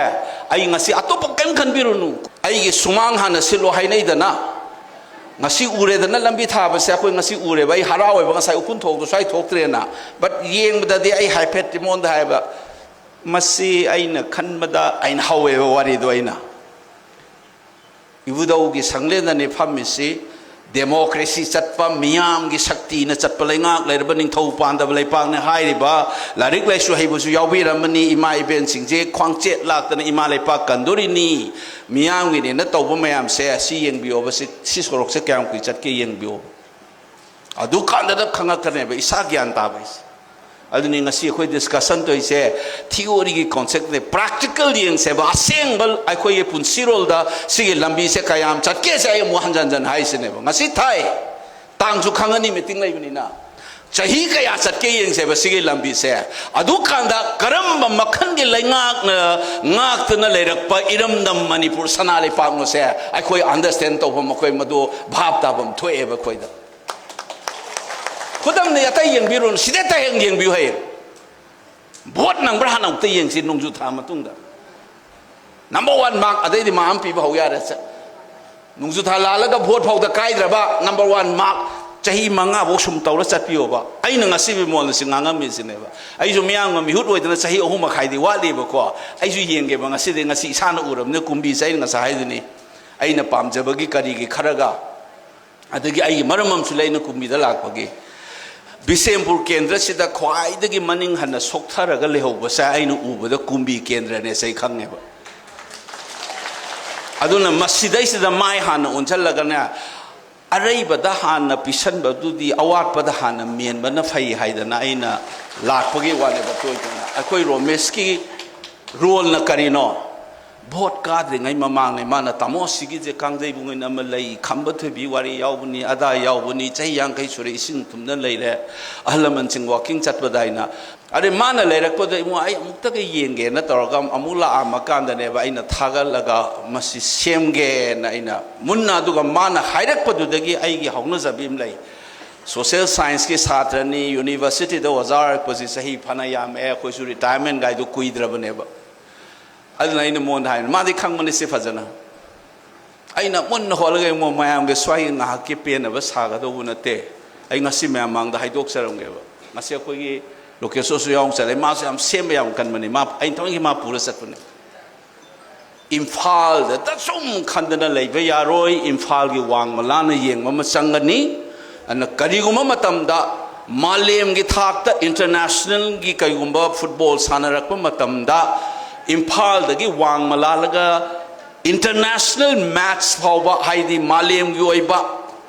ꯑꯩ ꯉꯁꯤ ꯑꯇꯣꯞꯄ ꯀꯔꯤꯝ ꯈꯟꯕꯤꯔꯨꯅꯨ꯫ ꯑꯩꯒꯤ ꯁꯨꯃꯥꯡ ꯍꯥꯟꯅ ꯁꯤꯠꯂꯣ ꯍꯥꯏꯅꯩꯗꯅ꯫ ꯉꯁꯤ ꯎꯔꯦꯗꯅ ꯂꯝꯕꯤ ꯊꯥꯕꯁꯦ, ꯑꯩꯈꯣꯏ ꯉꯁꯤ ꯎꯔꯦꯕ꯫ ꯑꯩ ꯍꯔꯥꯎꯋꯦꯕ, ꯉꯁꯥꯏ ꯎꯐꯨꯟ ꯊꯣꯛꯇꯣ ꯁ꯭ꯋꯥꯏ ꯊꯣꯛꯇ꯭ꯔꯦꯅ꯫ But ꯌꯦꯡꯕꯗꯗꯤ ꯑꯩ ꯍꯥꯏꯐꯦꯠ ꯃꯉꯣꯟꯗ ꯍꯥꯏꯕ, "ꯃꯁꯤ ꯑꯩꯅ ꯈꯟꯕꯗ ꯑꯩꯅ ꯍꯧꯋꯦꯕ ꯋꯥꯔꯤꯗꯣ ꯑꯩꯅ"꯫ ꯏꯕꯨꯙꯧꯒꯤ ꯁꯪꯂꯦꯟꯗꯅꯤ ꯐꯝꯃꯤꯁꯤ꯫ ꯗꯦꯃꯣꯀ꯭ꯔꯦꯁꯤ ꯆꯠꯄ, ꯃꯤꯌꯥꯝꯒꯤ ꯁꯛꯇꯤꯅ ꯆꯠꯄ ꯂꯩꯉꯥꯛ ꯂꯩꯔꯕ ꯅꯤꯡꯊꯧ ꯄꯥꯟꯗꯕ ꯂꯩꯄꯥꯛꯅꯤ ꯍꯥꯏꯔꯤꯕ꯫ ꯂꯥꯏꯔꯤꯛ ꯂꯥꯏꯁꯨ ꯍꯩꯕꯁꯨ ꯌꯥꯎꯕꯤꯔꯝꯃꯅꯤ꯫ ꯏꯃꯥ ꯏꯕꯦꯟꯁꯤꯡꯁꯦ ꯈ꯭ꯋꯥꯡꯆꯦꯠ ꯂꯥꯛꯇꯅ ꯏꯃꯥ ꯂꯩꯄꯥꯛ ꯀꯟꯗꯣꯔꯤꯅꯤ꯫ ꯃꯤꯌꯥꯝꯒꯤꯅꯦꯅ ꯇꯧꯕ ꯃꯌꯥꯝꯁꯦ ꯑꯁꯤ ꯌꯦꯡꯕꯤꯌꯣꯕ꯫ ꯁꯤ, ꯁꯤ ꯁꯣꯔꯣꯛꯁꯦ ꯀꯌꯥꯝ ꯀꯨꯏ ꯆꯠꯀꯦ ꯌꯦꯡꯕꯤꯌꯣꯕ꯫ ꯑꯗꯨꯀꯥꯟꯗꯗ ꯈꯪꯉꯛꯀꯅꯦꯕ ꯏꯁꯥ ꯒ꯭ꯌꯥꯟ ꯇꯥꯕ ꯍꯥꯏꯁꯦ꯫ ꯑꯗꯨꯅꯤ ꯉꯁꯤ ꯑꯩꯈꯣꯏ ꯗꯤꯁꯀꯁꯟ ꯇꯧꯔꯤꯁꯦ꯫ ꯊꯤꯑꯣꯔꯤꯒꯤ ꯀꯣꯟꯁꯦꯞꯅꯦ, ꯄ꯭ꯔꯥꯛꯇꯤꯀꯦꯜ ꯌꯦꯡꯁꯦꯕ꯫ ꯑꯁꯦꯡꯕ ꯑꯩꯈꯣꯏꯒꯤ ꯄꯨꯟꯁꯤꯔꯣꯜꯗ ꯁꯤꯒꯤ ꯂꯝꯕꯤꯁꯦ ꯀꯌꯥꯝ ꯆꯠꯀꯦꯁꯦ ꯑꯩ ꯑꯃꯨꯛ ꯍꯟꯖꯟ ꯍꯟꯖꯟ ꯍꯥꯏꯁꯤꯅꯦꯕ꯫ ꯉꯁꯤ ꯊꯥꯏ, ꯇꯥꯡꯁꯨ ꯈꯪꯉꯅꯤ, ꯃꯤꯇꯤꯡ ꯂꯩꯕꯅꯤꯅ꯫ ꯆꯍꯤ ꯀꯌꯥ ꯆꯠꯀꯦ ꯌꯦꯡꯁꯦꯕ ꯁꯤꯒꯤ ꯂꯝꯕꯤꯁꯦ꯫ ꯑꯗꯨꯀꯥꯟꯗ ꯀꯔꯝꯕ ꯃꯈꯜꯒꯤ ꯂꯩꯉꯥꯛꯅ ꯉꯥꯛꯇꯨꯅ ꯂꯩꯔꯛꯄ ꯏꯔꯝꯗꯝ ꯃꯅꯤꯄꯨꯔ ꯁꯅꯥ ꯂꯩꯄꯥꯛꯅꯣꯁꯦ ꯑꯩꯈꯣꯏ ꯑꯟꯗꯔꯁꯇꯦꯟ ꯇꯧꯐꯝ, ꯑꯩꯈꯣꯏ ꯃꯗꯨ ꯚꯥꯞ ꯇꯥꯐꯝ ꯊꯣꯛꯑꯦꯕ ꯑꯩꯈꯣꯏꯗ꯫ ꯈꯨꯗꯝꯅꯤ, ꯑꯇꯩ ꯌꯦꯡꯕꯤꯔꯨꯅꯨ, ꯁꯤꯗ ꯍꯦꯛ ꯌꯦꯡꯕꯤꯌꯨ ꯍꯌꯦꯡ꯫ ꯚꯣꯠ ꯅꯪꯕ꯭ꯔꯥ ꯍꯥꯟꯅ ꯑꯃꯨꯛꯇ ꯌꯦꯡꯁꯤ, ꯅꯣꯡꯖꯨ ꯊꯥ ꯃꯇꯨꯡꯗ꯫ ꯅꯝꯕꯔ ꯋꯥꯟ ꯃꯥꯔꯛ, ꯑꯗꯩꯗꯤ ꯃꯥꯔꯛ ꯑꯃ ꯄꯤꯕ ꯍꯧ ꯌꯥꯔꯦ꯫ ꯆ-, ꯅꯣꯡꯖꯨ ꯊꯥ ꯂꯥꯜꯂꯒ ꯚꯣꯠ ꯐꯥꯎꯗ ꯀꯥꯏꯗ꯭ꯔꯕ ꯅꯝꯕꯔ ꯋꯥꯟ ꯃꯥꯔꯛ ꯆꯍꯤ ꯃꯉꯥꯐꯧ ꯁꯨꯝ ꯇꯧꯔ ꯆꯠꯄꯤꯌꯣꯕ꯫ ꯑꯩꯅ ꯉꯁꯤ ꯕꯤꯃꯣꯜꯅ ꯁꯤ ꯉꯥꯡꯉꯝꯃꯤꯁꯤꯅꯦꯕ꯫ ꯑꯩꯁꯨ ꯃꯤꯌꯥꯝꯒ ꯃꯤꯍꯨꯠ ꯑꯣꯏꯗꯅ ꯆꯍꯤ ꯑꯍꯨꯝ ꯃꯈꯥꯏꯗꯤ ꯋꯥꯠꯂꯤꯕꯀꯣ꯫ ꯑꯩꯁꯨ ꯌꯦꯡꯒꯦꯕ ꯉꯁꯤꯗꯤ, ꯉꯁꯤ ꯏꯁꯥꯅ ꯎꯔꯕꯅꯤꯅ ꯀꯨꯝꯕꯤꯁꯦ ꯑꯩꯅ ꯉꯁꯥꯏ ꯍꯥꯏꯗꯨꯅꯤ꯫ ꯑꯩꯅ ꯄꯥꯝꯖꯕꯒꯤ ꯀꯔꯤꯒꯤ ꯈꯔꯒ ꯑꯗꯒꯤ ꯑꯩꯒꯤ ꯃꯔꯝ ꯑꯃꯁꯨ ꯂꯩ, ꯑꯩꯅ ꯀꯨꯝꯕꯤꯗ ꯂꯥꯛꯄꯒꯤ꯫ ꯕꯤꯁꯦꯝꯄꯨꯔ ꯀꯦꯟꯗ꯭ꯔꯁꯤꯗ ꯈ꯭ꯋꯥꯏꯗꯒꯤ ꯃꯅꯤꯡ ꯍꯟꯅ ꯁꯣꯛꯊꯔꯒ ꯂꯩꯍꯧꯕꯁꯦ ꯑꯩꯅ ꯎꯕꯗ ꯀꯨꯝꯕꯤ ꯀꯦꯟꯗ꯭ꯔꯅꯦꯁꯦ ꯑꯩ ꯈꯪꯉꯦꯕ꯫ ꯑꯗꯨꯅ ꯃꯁꯤꯗꯩꯁꯤꯗ ꯃꯥꯏ ꯍꯥꯟꯅ ꯑꯣꯟꯁꯤꯜꯂꯒꯅꯦ, ꯑꯔꯩꯕꯗ ꯍꯥꯟꯅ ꯄꯤꯁꯟꯕꯗꯨꯗꯤ ꯑꯋꯥꯠꯄꯗ ꯍꯥꯟꯅ ꯃꯦꯟꯕꯅ ꯐꯩ ꯍꯥꯏꯗꯅ ꯑꯩꯅ ꯂꯥꯛꯄꯒꯤ ꯋꯥꯅꯦꯕ꯫ ꯇꯣꯏꯗꯅ ꯑꯩꯈꯣꯏ ꯔꯣꯃꯦꯁꯀꯤ ꯔꯣꯜꯅ ꯀꯔꯤꯅꯣ? ꯚꯣꯠ ꯀꯥꯗ꯭ꯔꯤꯉꯩ ꯃꯃꯥꯡꯅꯦ ꯃꯥꯅ, "ꯇꯥꯃꯣ, ꯁꯤꯒꯤꯁꯦ ꯀꯥꯡꯖꯩꯕꯨꯡ ꯑꯣꯏꯅ ꯑꯃ ꯂꯩ, ꯈꯝꯕ ꯊꯣꯏꯕꯤ ꯋꯥꯔꯤ ꯌꯥꯎꯕꯅꯤ, ꯑꯗꯥ ꯌꯥꯎꯕꯅꯤ, ꯆꯍꯤ ꯌꯥꯡꯈꯩ ꯁꯨꯔꯦ, ꯏꯁꯤꯡ ꯊꯨꯝꯅ ꯂꯩꯔꯦ, ꯑꯍꯜ ꯂꯃꯟꯁꯤꯡ ꯋꯥꯀꯤꯡ ꯆꯠꯄꯗ" ꯍꯥꯏꯅ꯫ ꯑꯗꯩ ꯃꯥꯅ ꯂꯩꯔꯛꯄꯗ, "ꯏꯕꯨꯡꯉꯣ, ꯑꯩ ꯑꯃꯨꯛꯇꯒ ꯌꯦꯡꯒꯦꯅ" ꯇꯧꯔꯒ ꯑꯃꯨꯛ ꯂꯥꯛꯑꯝꯃꯀꯥꯟꯗꯅꯦꯕ ꯑꯩꯅ ꯊꯥꯒꯠꯂꯒ ꯃꯁꯤ ꯁꯦꯝꯒꯦꯅ ꯑꯩꯅ ꯃꯨꯟꯅ, ꯑꯗꯨꯒ ꯃꯥꯅ ꯍꯥꯏꯔꯛꯄꯗꯨꯗꯒꯤ ꯑꯩꯒꯤ ꯍꯧꯅꯖꯕꯤ ꯑꯃ ꯂꯩ꯫ ꯁꯣꯁꯦꯜ ꯁꯥꯏꯟꯁꯀꯤ ꯁꯥꯇ꯭ꯔꯅꯤ, ꯌꯨꯅꯤꯚꯔꯁꯤꯇꯤꯗ ꯑꯣꯖꯥ ꯑꯣꯏꯔꯛꯄꯁꯤ ꯆꯍꯤ ꯐꯅ ꯌꯥꯝꯃꯛꯑꯦ, ꯑꯩꯈꯣꯏꯁꯨ ꯔꯤꯇꯥꯌꯔꯃꯦꯟꯒꯥꯏꯗꯨ ꯀꯨꯏꯗ꯭ꯔꯕꯅꯦꯕ꯫ ꯑꯗꯨꯅ ꯑꯩꯅ ꯃꯉꯣꯟꯗ ꯍꯥꯏꯕꯅꯤ, ꯃꯥꯗꯤ ꯈꯪꯕꯅꯤ ꯁꯤ ꯐꯖꯅ꯫ ꯑꯩꯅ ꯃꯨꯟꯅ ꯍꯣꯠꯂꯒ ꯌꯦꯡꯉꯣ, ꯃꯌꯥꯝꯒꯤ ꯁ꯭ꯋꯥꯏꯒꯤ ꯉꯥꯏꯍꯥꯛꯀꯤ ꯄꯦꯟꯅꯕ ꯁꯥꯒꯗꯧꯕ ꯅꯠꯇꯦ꯫ ꯑꯩ ꯉꯁꯤ ꯃꯌꯥꯝ ꯃꯥꯡꯗ ꯍꯥꯏꯗꯣꯛꯆꯔꯝꯒꯦꯕ꯫ ꯉꯁꯤ ꯑꯩꯈꯣꯏꯒꯤ ꯂꯣꯀꯦꯁꯣꯔꯁꯨ ꯌꯥꯎꯅ ꯆꯠꯂꯦ, ꯃꯥꯁꯨ ꯌꯥꯝ ꯁꯦꯝꯕ ꯌꯥꯝ ꯀꯟꯕꯅꯤ, ꯃꯥ, ꯑꯩꯅ ꯊꯑꯣꯏꯒꯤ ꯃꯥ ꯄꯨꯔ ꯆꯠꯄꯅꯦ꯫ ꯏꯝꯐꯥꯜꯗ ꯁꯨꯝ ꯈꯟꯗꯅ ꯂꯩꯕ ꯌꯥꯔꯣꯏ, ꯏꯝꯐꯥꯜꯒꯤ ꯋꯥꯡꯃ ꯂꯥꯟꯅ ꯌꯦꯡꯕ ꯑꯃ ꯆꯪꯒꯅꯤ꯫ ꯑꯗꯨꯅ ꯀꯔꯤꯒꯨꯝꯕ ꯃꯇꯝꯗ ꯃꯥꯂꯦꯝꯒꯤ ꯊꯥꯛꯇ ꯏꯟꯇꯔꯅꯦꯁꯅꯦꯜꯒꯤ ꯀꯔꯤꯒꯨꯝꯕ ꯐꯨꯠꯕꯣꯜ ꯁꯥꯟꯅꯔꯛꯄ ꯃꯇꯝꯗ ꯏꯝꯐꯥꯜꯗꯒꯤ ꯋꯥꯡꯃ ꯂꯥꯜꯂꯒ ꯏꯟꯇꯔꯅꯦꯁꯅꯦꯜ ꯃꯦꯠꯆ ꯐꯥꯎꯕ, ꯍꯥꯏꯗꯤ ꯃꯥꯂꯦꯝꯒꯤ ꯑꯣꯏꯕ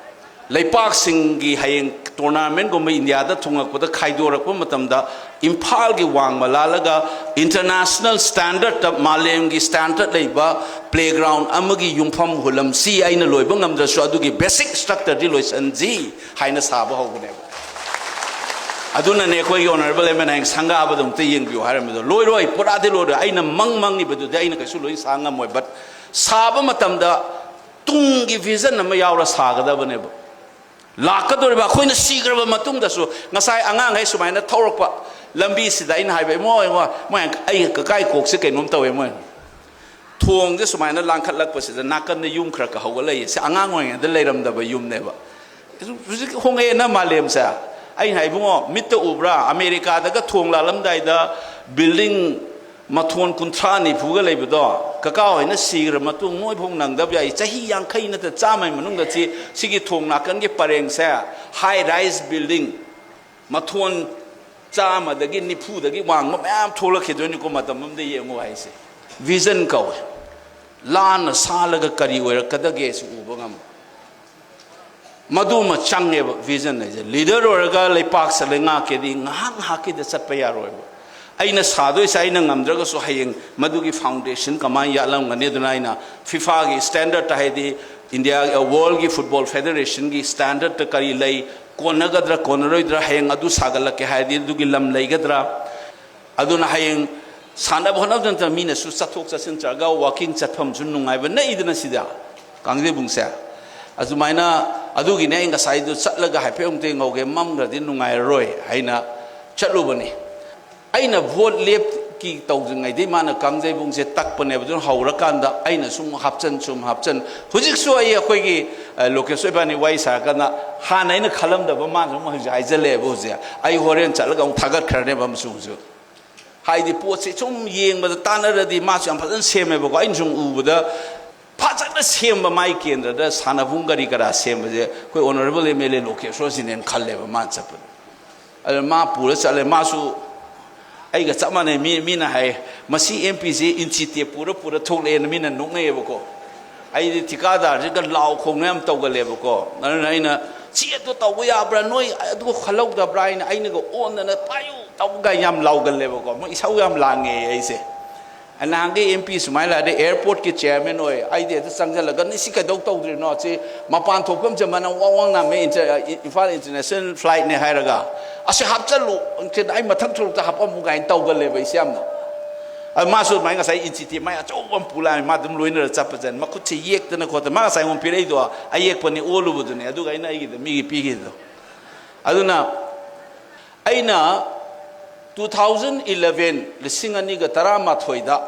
ꯂꯩꯄꯥꯛꯁꯤꯡꯒꯤ ꯍꯌꯦꯡ ꯇꯣꯔꯅꯥꯃꯦꯟꯒꯨꯝꯕ ꯏꯟꯗꯤꯌꯥꯗ ꯊꯨꯡꯉꯛꯄꯗ ꯈꯥꯏꯗꯣꯔꯛꯄ ꯃꯇꯝꯗ ꯏꯝꯐꯥꯜꯒꯤ ꯋꯥꯡꯃ ꯂꯥꯜꯂꯒ ꯏꯟꯇꯔꯅꯦꯁꯅꯦꯜ ꯁ꯭ꯇꯦꯟꯗꯔꯠꯇ, ꯃꯥꯂꯦꯝꯒꯤ ꯁ꯭ꯇꯦꯟꯗꯔꯠ ꯂꯩꯕ ꯄ꯭ꯂꯦꯒ꯭ꯔꯥꯎꯟ ꯑꯃꯒꯤ ꯌꯨꯝꯐꯝ ꯍꯨꯜꯂꯝꯁꯤ꯫ ꯑꯩꯅ ꯂꯣꯏꯕ ꯉꯝꯗ꯭ꯔꯁꯨ ꯑꯗꯨꯒꯤ ꯕꯦꯁꯤꯛ ꯁ꯭ꯇ꯭ꯔꯛꯆꯔꯗꯤ ꯂꯣꯏꯁꯟꯁꯤ ꯍꯥꯏꯅ ꯁꯥꯕ ꯍꯧꯕꯅꯦꯕ꯫ ꯑꯗꯨꯅꯅꯦ ꯑꯩꯈꯣꯏꯒꯤ ꯑꯣꯅꯔꯦꯕꯜ ꯑꯦꯝ ꯑꯦꯜ ꯍꯌꯦꯡ ꯁꯪꯒꯥꯕꯗ ꯑꯃꯨꯛꯇ ꯌꯦꯡꯕꯤꯌꯨ ꯍꯥꯏꯔꯝꯕꯗꯣ꯫ ꯂꯣꯏꯔꯣꯏ, ꯄꯨꯔꯥꯗꯤ ꯂꯣꯏꯔꯣꯏ꯫ ꯑꯩꯅ ꯃꯪ ꯃꯪꯉꯤꯕꯗꯨꯗꯤ ꯑꯩꯅ ꯀꯩꯁꯨ ꯂꯣꯏ ꯁꯥ ꯉꯝꯃꯣꯏ, ꯕꯠ ꯁꯥꯕ ꯃꯇꯝꯗ ꯇꯨꯡꯒꯤ ꯚꯤꯖꯟ ꯑꯃ ꯌꯥꯎꯔ ꯁꯥꯒꯗꯕꯅꯦꯕ꯫ ꯂꯥꯛꯀꯗꯧꯔꯤꯕ ꯑꯩꯈꯣꯏꯅ ꯁꯤꯈ꯭ꯔꯕ ꯃꯇꯨꯡꯗꯁꯨ, ꯉꯁꯥꯏ ꯑꯉꯥꯡꯈꯩ ꯁꯨꯃꯥꯏꯅ ꯊꯧꯔꯛꯄ ꯂꯝꯕꯤꯁꯤꯗ ꯑꯩꯅ ꯍꯥꯏꯕ, "ꯏꯃꯣ, ꯏꯃꯣ, ꯃꯣꯏ, ꯑꯩ ꯀꯀꯥꯏ ꯀꯣꯛꯁꯦ ꯀꯩꯅꯣꯝ ꯇꯧꯋꯦ, ꯃꯣꯏ ꯊꯣꯡꯁꯦ ꯁꯨꯃꯥꯏꯅ ꯂꯥꯟꯈꯠꯂꯛꯄꯁꯤꯗ ꯅꯥꯀꯟꯗ ꯌꯨꯝ ꯈꯔ ꯈ ꯍꯧꯒꯠꯂꯛꯏ"꯫ ꯁꯤ ꯑꯉꯥꯡ ꯑꯣꯏꯔꯤꯉꯩꯗ ꯂꯩꯔꯝꯗꯕ ꯌꯨꯝꯅꯦꯕ꯫ ꯍꯧꯖꯤꯛ ꯍꯣꯡꯉꯛꯑꯦꯅ ꯃꯥꯂꯦꯝꯁꯦ꯫ ꯑꯩꯅ ꯍꯥꯏ, "ꯏꯕꯨꯡꯉꯣ, ꯃꯤꯠꯇ ꯎꯕ꯭ꯔꯥ? ꯑꯃꯦꯔꯤꯀꯥꯗꯒ ꯊꯣꯡ ꯂꯥꯜꯂꯝꯗꯥꯏꯗ ꯕꯤꯜꯗꯤꯡ ꯃꯊꯣꯟ ꯀꯨꯟꯊ꯭ꯔꯥ ꯅꯤꯐꯨꯒ ꯂꯩꯕꯗꯣ, ꯀꯀꯥ ꯍꯣꯏꯅ ꯁꯤꯈ꯭ꯔ ꯃꯇꯨꯡ ꯅꯣꯏꯐꯥꯎ ꯅꯪꯗꯕ ꯌꯥꯏ, ꯆꯍꯤ ꯌꯥꯡꯈꯩ ꯅꯠꯇ꯭ꯔ ꯆꯥꯝꯃꯒꯤ ꯃꯅꯨꯡꯗ ꯁꯤ, ꯁꯤꯒꯤ ꯊꯣꯡ ꯅꯥꯀꯟꯒꯤ ꯄꯔꯦꯡꯁꯦ ꯍꯥꯏ ꯔꯥꯏꯁ ꯕꯤꯜꯗꯤꯡ ꯃꯊꯣꯟ ꯆꯥꯝꯃꯗꯒꯤ ꯅꯤꯐꯨꯗꯒꯤ ꯋꯥꯡꯕ ꯃꯌꯥꯝ ꯊꯣꯛꯂꯛꯈꯤꯗꯣꯏꯅꯤꯀꯣ, ꯃꯇꯝ ꯑꯃꯗ ꯌꯦꯡꯉꯨ" ꯍꯥꯏꯁꯦ꯫ ꯚꯤꯖꯟ ꯀꯧꯋꯦ꯫ ꯂꯥꯟꯅ ꯁꯥꯜꯂꯒ ꯀꯔꯤ ꯑꯣꯏꯔꯛꯀꯗꯒꯦ ꯁꯤ ꯎꯕ ꯉꯝꯕ꯫ ꯃꯗꯨꯃ ꯆꯪꯉꯦꯕ ꯚꯤꯖꯟ ꯍꯥꯏꯁꯦ꯫ ꯂꯤꯗꯔ ꯑꯣꯏꯔꯒ ꯂꯩꯄꯥꯛꯁꯦ ꯂꯩꯉꯥꯛꯀꯦꯗꯤ ꯉꯥꯏꯍꯥꯛ ꯉꯥꯏꯍꯥꯛꯀꯤꯗ ꯆꯠꯄ ꯌꯥꯔꯣꯏꯕ꯫ ꯑꯩꯅ ꯁꯥꯗꯣꯏꯁꯦ ꯑꯩꯅ ꯉꯝꯗ꯭ꯔꯒꯁꯨ ꯍꯌꯦꯡ ꯃꯗꯨꯒꯤ ꯐꯥꯎꯟꯗꯦꯁꯟ ꯀꯃꯥꯏꯅ ꯌꯥꯠꯂꯝꯒꯅꯤ? ꯑꯗꯨꯅ ꯑꯩꯅ ꯐꯤꯐꯥꯒꯤ ꯁ꯭ꯇꯦꯟꯗꯔꯠꯇ, ꯍꯥꯏꯗꯤ ꯏꯟꯗꯤꯌꯥ, ꯋꯥꯔꯜꯒꯤ ꯐꯨꯠꯕꯣꯜ ꯐꯦꯗꯔꯦꯁꯟꯒꯤ ꯁ꯭ꯇꯦꯟꯗꯔꯠꯇ ꯀꯔꯤ ꯂꯩ, ꯀꯣꯟꯅꯒꯗ꯭ꯔꯥ ꯀꯣꯟꯅꯔꯣꯏꯗ꯭ꯔꯥ, ꯍꯌꯦꯡ ꯑꯗꯨ ꯁꯥꯒꯠꯂꯛꯀꯦ ꯍꯥꯏꯔꯗꯤ ꯑꯗꯨꯒꯤ ꯂꯝ ꯂꯩꯒꯗ꯭ꯔꯥ? ꯑꯗꯨꯅ ꯍꯌꯦꯡ ꯁꯥꯟꯅꯕ ꯍꯣꯠꯅꯕꯗ ꯅꯠꯇꯅ ꯃꯤꯅꯁꯨ ꯆꯠꯊꯣꯛ ꯆꯠꯁꯤꯟ ꯇꯧꯔꯒ ꯋꯥꯀꯤꯡ ꯆꯠꯐꯝꯁꯨ ꯅꯨꯡꯉꯥꯏꯕ ꯅꯛꯏꯗꯅ ꯁꯤꯗ ꯀꯥꯡꯖꯩꯕꯨꯡꯁꯦ꯫ ꯑꯗꯨꯃꯥꯏꯅ ꯑꯗꯨꯒꯤꯅꯦ ꯑꯩ ꯉꯁꯥꯏꯗꯣ ꯆꯠꯂꯒ ꯍꯥꯏꯐꯦꯠ ꯑꯃꯨꯛꯇ ꯉꯧꯒꯦ, ꯃꯝꯈ꯭ꯔꯗꯤ ꯅꯨꯡꯉꯥꯏꯔꯔꯣꯏ ꯍꯥꯏꯅ ꯆꯠꯂꯨꯕꯅꯤ꯫ ꯑꯩꯅ ꯚꯣꯠ ꯂꯦꯞꯀꯤ ꯇꯧꯗ꯭ꯔꯤꯉꯩꯗꯩ ꯃꯥꯅ ꯀꯥꯡꯖꯩꯕꯨꯡꯁꯦ ꯇꯛꯄꯅꯦꯕ꯫ ꯑꯗꯨꯅ ꯍꯧꯔꯀꯥꯟꯗ ꯑꯩꯅ ꯁꯨꯝ ꯍꯥꯞꯆꯟ, ꯁꯨꯝ ꯍꯥꯞꯆꯟ꯫ ꯍꯧꯖꯤꯛꯁꯨ ꯑꯩ, ꯑꯩꯈꯣꯏꯒꯤ, ꯑ, ꯂꯣꯀꯦꯁ ꯏꯕꯥꯅꯤ ꯋꯥꯔꯤ ꯁꯥꯔꯀꯥꯟꯗ ꯍꯥꯟꯅ ꯑꯩꯅ ꯈꯜꯂꯝꯗꯕ ꯃꯥꯅ ꯁꯨꯝ ꯍꯧꯖꯤꯛ ꯍꯥꯏꯖꯜꯂꯛꯑꯦꯕ꯫ ꯍꯧꯖꯤꯛ ꯑꯩ ꯍꯣꯔꯦꯟ ꯆꯠꯂꯒ ꯑꯃꯨꯛ ꯊꯥꯒꯠꯈ꯭ꯔꯅꯦꯕ ꯑꯃꯁꯨ ꯍꯧꯖꯤꯛ꯫ ꯍꯥꯏꯗꯤ ꯄꯣꯠꯁꯦ ꯁꯨꯝ ꯌꯦꯡꯕꯗ, ꯇꯥꯟꯅꯔꯗꯤ ꯃꯥꯁꯨ ꯌꯥꯝ ꯐꯖꯅ ꯁꯦꯝꯃꯦꯕꯀꯣ꯫ ꯑꯩꯅ ꯁꯨꯝ ꯎꯕꯗ ꯐꯖꯅ ꯁꯦꯝꯕ, ꯃꯥꯏ ꯀꯦꯟꯗ꯭ꯔꯗ ꯁꯥꯟꯅꯕꯨꯡ ꯀꯔꯤ ꯀꯔꯥ ꯁꯦꯝꯕꯁꯦ ꯑꯩꯈꯣꯏ ꯑꯣꯅꯔꯦꯕꯜ ꯑꯦꯝ ꯑꯦꯜ ꯑꯦ ꯂꯣꯀꯦꯁꯣꯔꯁꯤꯅꯦꯅ ꯈꯜꯂꯦꯕ ꯃꯥꯅ ꯆꯠꯄꯗ꯫ ꯑꯗꯨ ꯃꯥ ꯄꯨꯔ ꯆꯠꯂꯦ꯫ ꯃꯥꯁꯨ ꯑꯩꯒ ꯆꯞ ꯃꯥꯟꯅꯩ꯫ ꯃꯤ, ꯃꯤꯅ ꯍꯥꯏ, "ꯃꯁꯤ ꯑꯦꯝ ꯄꯤꯁꯤ ꯏꯟꯆꯤ ꯇꯦꯞ ꯄꯨꯔ ꯄꯨꯔ ꯊꯣꯛꯂꯛꯑꯦꯅ" ꯃꯤꯅ ꯅꯣꯛꯅꯩꯌꯦꯕꯀꯣ꯫ ꯑꯩꯗꯤ ꯊꯤꯀꯥꯗꯥꯔꯁꯤꯒ ꯂꯥꯎ ꯈꯣꯡꯅ ꯌꯥꯝ ꯇꯧꯒꯜꯂꯦꯕꯀꯣ꯫ ꯑꯗꯨꯅ ꯑꯩꯅ, "ꯁꯤ ꯑꯗꯨ ꯇꯧꯕ ꯌꯥꯕ꯭ꯔꯥ? ꯅꯣꯏ ꯑꯗꯨ ꯈꯜꯍꯧꯗꯕ꯭ꯔꯥ?" ꯍꯥꯏꯅ ꯑꯩꯅꯒ ꯑꯣꯟꯗꯅ, "ꯄꯥꯏꯌꯨ, ꯇꯧ" ꯀꯥꯏꯅ ꯌꯥꯝ ꯂꯥꯎꯒꯜꯂꯦꯕꯀꯣ꯫ ꯃꯣꯏ ꯏꯁꯧ ꯌꯥꯝ ꯂꯥꯡꯉꯦ ꯑꯩꯁꯦ꯫ ꯅꯍꯥꯟꯒꯤ ꯑꯦꯝ ꯄꯤ ꯁꯨꯃꯥꯏꯅ ꯂꯥꯛꯑꯗꯤ, ꯑꯦꯌꯥꯔꯄꯣꯔꯠꯀꯤ ꯆꯤꯌꯔꯃꯦꯟ ꯑꯣꯏ, ꯑꯩꯗꯤ ꯍꯦꯛꯇ ꯆꯪꯁꯤꯜꯂꯒ, "ꯅ ꯁꯤ ꯀꯩꯗꯧ ꯇꯧꯗ꯭ꯔꯤꯅꯣ? ꯁꯤ ꯃꯄꯥꯟ ꯊꯣꯛꯐꯝꯁꯦ ꯃꯅꯝ ꯋꯥꯡ ꯋꯥꯡ ꯅꯝꯃꯦ, ꯏꯟꯇꯔ-, ꯏꯝꯐꯥꯜ ꯏꯟꯇꯔꯅꯦꯁꯅꯦꯜ ꯐ꯭ꯂꯥꯏꯠꯅꯦ" ꯍꯥꯏꯔꯒ, "ꯑꯁꯤ ꯍꯥꯞꯆꯜꯂꯨ, ꯑꯩ ꯃꯊꯪ ꯊꯣꯛꯂꯛꯇ ꯍꯥꯄꯝꯃꯨ" ꯀꯥꯏꯅ ꯇꯧꯒꯜꯂꯦꯕ ꯑꯩꯁꯦ ꯌꯥꯝꯅ꯫ ꯑꯗꯨ ꯃꯥꯁꯨ ꯑꯗꯨꯃꯥꯏꯅ ꯉꯁꯥꯏ ꯏꯟꯆꯤ ꯇꯦꯞ ꯃꯥꯏ ꯑꯆꯧꯕ ꯑꯃ ꯄꯨ ꯂꯥꯛꯑꯦ, ꯃꯥ ꯑꯗꯨꯝ ꯂꯣꯏꯅꯔ ꯆꯠꯄ ꯆꯠꯅꯤ꯫ ꯃꯈꯨꯠꯁꯦ ꯌꯦꯛꯇꯅ ꯈꯣꯠꯇꯅ, ꯃꯥ ꯉꯁꯥꯏ ꯑꯩꯉꯣꯟꯗ ꯄꯤꯔꯛꯏꯗꯣ ꯑꯌꯦꯛꯄꯅꯤ, ꯑꯣꯜꯂꯨꯕꯗꯨꯅꯤ, ꯑꯗꯨꯒ ꯑꯩꯅ ꯑꯩꯒꯤꯗ ꯃꯤꯒꯤ ꯄꯤꯈꯤꯕꯗꯣ꯫ ꯑꯗꯨꯅ ꯑꯩꯅ two thousand eleven, ꯂꯤꯁꯤꯡ ꯑꯅꯤꯒ ꯇꯔꯥꯃꯥꯊꯣꯏꯗ,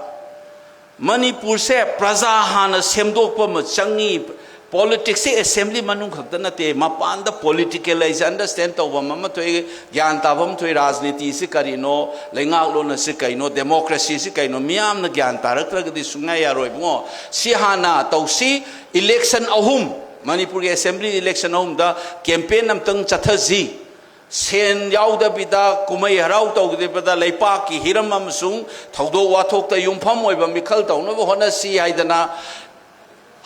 ꯃꯅꯤꯄꯨꯔꯁꯦ ꯄ꯭ꯔꯖꯥ ꯍꯥꯟꯅ ꯁꯦꯝꯗꯣꯛꯄ ꯑꯃ ꯆꯪꯉꯤ꯫ ꯄꯣꯂꯤꯇꯤꯛꯁꯁꯦ ꯑꯦꯁꯦꯝꯕ꯭ꯂꯤ ꯃꯅꯨꯡ ꯈꯛꯇ ꯅꯠꯇꯦ, ꯃꯄꯥꯟꯗ ꯄꯣꯂꯤꯇꯤꯀꯦꯜ ꯍꯥꯏꯁꯦ ꯑꯟꯗꯔꯁ꯭ꯇꯦꯟ ꯇꯧꯕ ꯑꯃ ꯊꯣꯛꯏ, ꯒ꯭ꯌꯥꯟ ꯇꯥꯕ ꯑꯃ ꯊꯣꯛꯏ꯫ ꯔꯥꯖꯅꯤꯇꯤꯁꯤ ꯀꯔꯤꯅꯣ, ꯂꯩꯉꯥꯛꯂꯣꯟ ꯑꯁꯤ ꯀꯩꯅꯣ, ꯗꯦꯃꯣꯀ꯭ꯔꯦꯁꯤꯁꯤ ꯀꯩꯅꯣ, ꯃꯤꯌꯥꯝꯅ ꯒ꯭ꯌꯥꯟ ꯇꯥꯔꯛꯇ꯭ꯔꯒꯗꯤ ꯁꯨꯡꯌꯥ ꯌꯥꯔꯣꯏ ꯏꯕꯨꯡꯉꯣ꯫ ꯁꯤ ꯍꯥꯟꯅ ꯇꯧꯁꯤ꯫ ꯏꯂꯦꯛꯁꯟ ꯑꯍꯨꯝ, ꯃꯅꯤꯄꯨꯔꯒꯤ ꯑꯦꯁꯦꯝꯕ꯭ꯂꯤ ꯏꯂꯦꯛꯁꯟ ꯑꯍꯨꯝꯗ ꯀꯦꯝꯄꯦꯟ ꯑꯝꯇꯪ ꯆꯠꯊꯁꯤ꯫ ꯁꯦꯟ ꯌꯥꯎꯗꯕꯤꯗ, ꯀꯨꯝꯍꯩ ꯍꯔꯥꯎ ꯇꯧꯗꯕꯤꯗ, ꯂꯩꯄꯥꯛꯀꯤ ꯍꯤꯔꯝ ꯑꯃꯁꯨꯡ ꯊꯧꯗꯣꯛ ꯋꯥꯊꯣꯛꯇ ꯌꯨꯝꯐꯝ ꯑꯣꯏꯕ ꯃꯤꯈꯜ ꯇꯧꯅꯕ ꯍꯣꯠꯅꯁꯤ ꯍꯥꯏꯗꯅ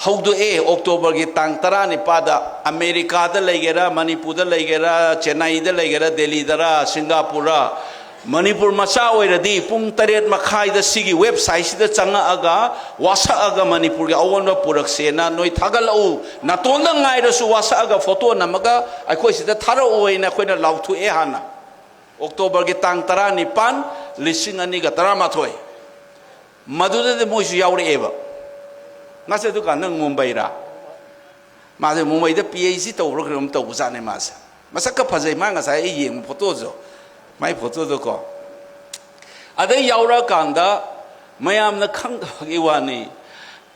ꯍꯧꯗꯣꯛꯑꯦ꯫ ꯑꯣꯛꯇꯣꯕꯔꯒꯤ ꯇꯥꯡ ꯇꯔꯥꯅꯤꯄꯥꯟꯗ ꯑꯃꯦꯔꯤꯀꯥꯗ ꯂꯩꯒꯦꯔꯥ, ꯃꯅꯤꯄꯨꯔꯗ ꯂꯩꯒꯦꯔꯥ, ꯆꯦꯟꯅꯥꯏꯗ ꯂꯩꯒꯦꯔꯥ, ꯗꯦꯜꯂꯤꯗꯔꯥ, ꯁꯤꯡꯒꯥꯄꯨꯔꯔꯥ, ꯃꯅꯤꯄꯨꯔ ꯃꯆꯥ ꯑꯣꯏꯔꯗꯤ ꯄꯨꯡ ꯇꯔꯦꯠ ꯃꯈꯥꯏꯗ ꯁꯤꯒꯤ ꯋꯦꯕꯁꯥꯏꯠꯁꯤꯗ ꯆꯪꯉꯛꯑꯒ ꯋꯥꯁꯛꯑꯒ ꯃꯅꯤꯄꯨꯔꯒꯤ ꯑꯑꯣꯟꯕ ꯄꯨꯔꯛꯁꯦꯅ ꯅꯣꯏ ꯊꯥꯒꯠꯂꯛꯎ꯫ ꯅꯥꯇꯣꯟꯗ ꯉꯥꯏꯔꯁꯨ ꯋꯥꯁꯛꯑꯒ ꯐꯣꯇꯣ ꯅꯝꯃꯒ ꯑꯩꯈꯣꯏ ꯁꯤꯗ ꯊꯥꯔꯛꯎ ꯍꯥꯏꯅ ꯑꯩꯈꯣꯏꯅ ꯂꯥꯎꯊꯣꯛꯑꯦ ꯍꯥꯟꯅ꯫ ꯑꯣꯛꯇꯣꯕꯔꯒꯤ ꯇꯥꯡ ꯇꯔꯥꯅꯤꯄꯥꯟ, ꯂꯤꯁꯤꯡ ꯑꯅꯤꯒ ꯇꯔꯥꯃꯥꯊꯣꯏ꯫ ꯃꯗꯨꯗꯗꯤ ꯃꯣꯏꯁꯨ ꯌꯥꯎꯔꯛꯑꯦꯕ꯫ ꯃꯥꯁꯦ ꯑꯗꯨꯀꯥꯟꯗ ꯃꯨꯝꯕꯩꯔꯥ? ꯃꯥꯁꯦ ꯃꯨꯝꯕꯩꯗ ꯄꯤ ꯑꯩꯆ ꯗꯤ ꯇꯧꯕ꯭ꯔꯥ ꯀꯩꯅꯣꯝ ꯇꯧꯕꯖꯥꯠꯅꯦ ꯃꯥꯁꯦ꯫ ꯃꯁꯛꯀ ꯐꯖꯩ, ꯃꯥ ꯉꯁꯥꯏ ꯑꯩ ꯌꯦꯡꯕ ꯐꯣꯇꯣꯁꯨ, ꯃꯥꯏ ꯐꯣꯇꯣꯗꯣꯀꯣ꯫ ꯑꯗꯩ ꯌꯥꯎꯔꯛꯑꯀꯥꯟꯗ ꯃꯌꯥꯝꯅ ꯈꯪꯗꯕꯒꯤ ꯋꯥꯅꯤ,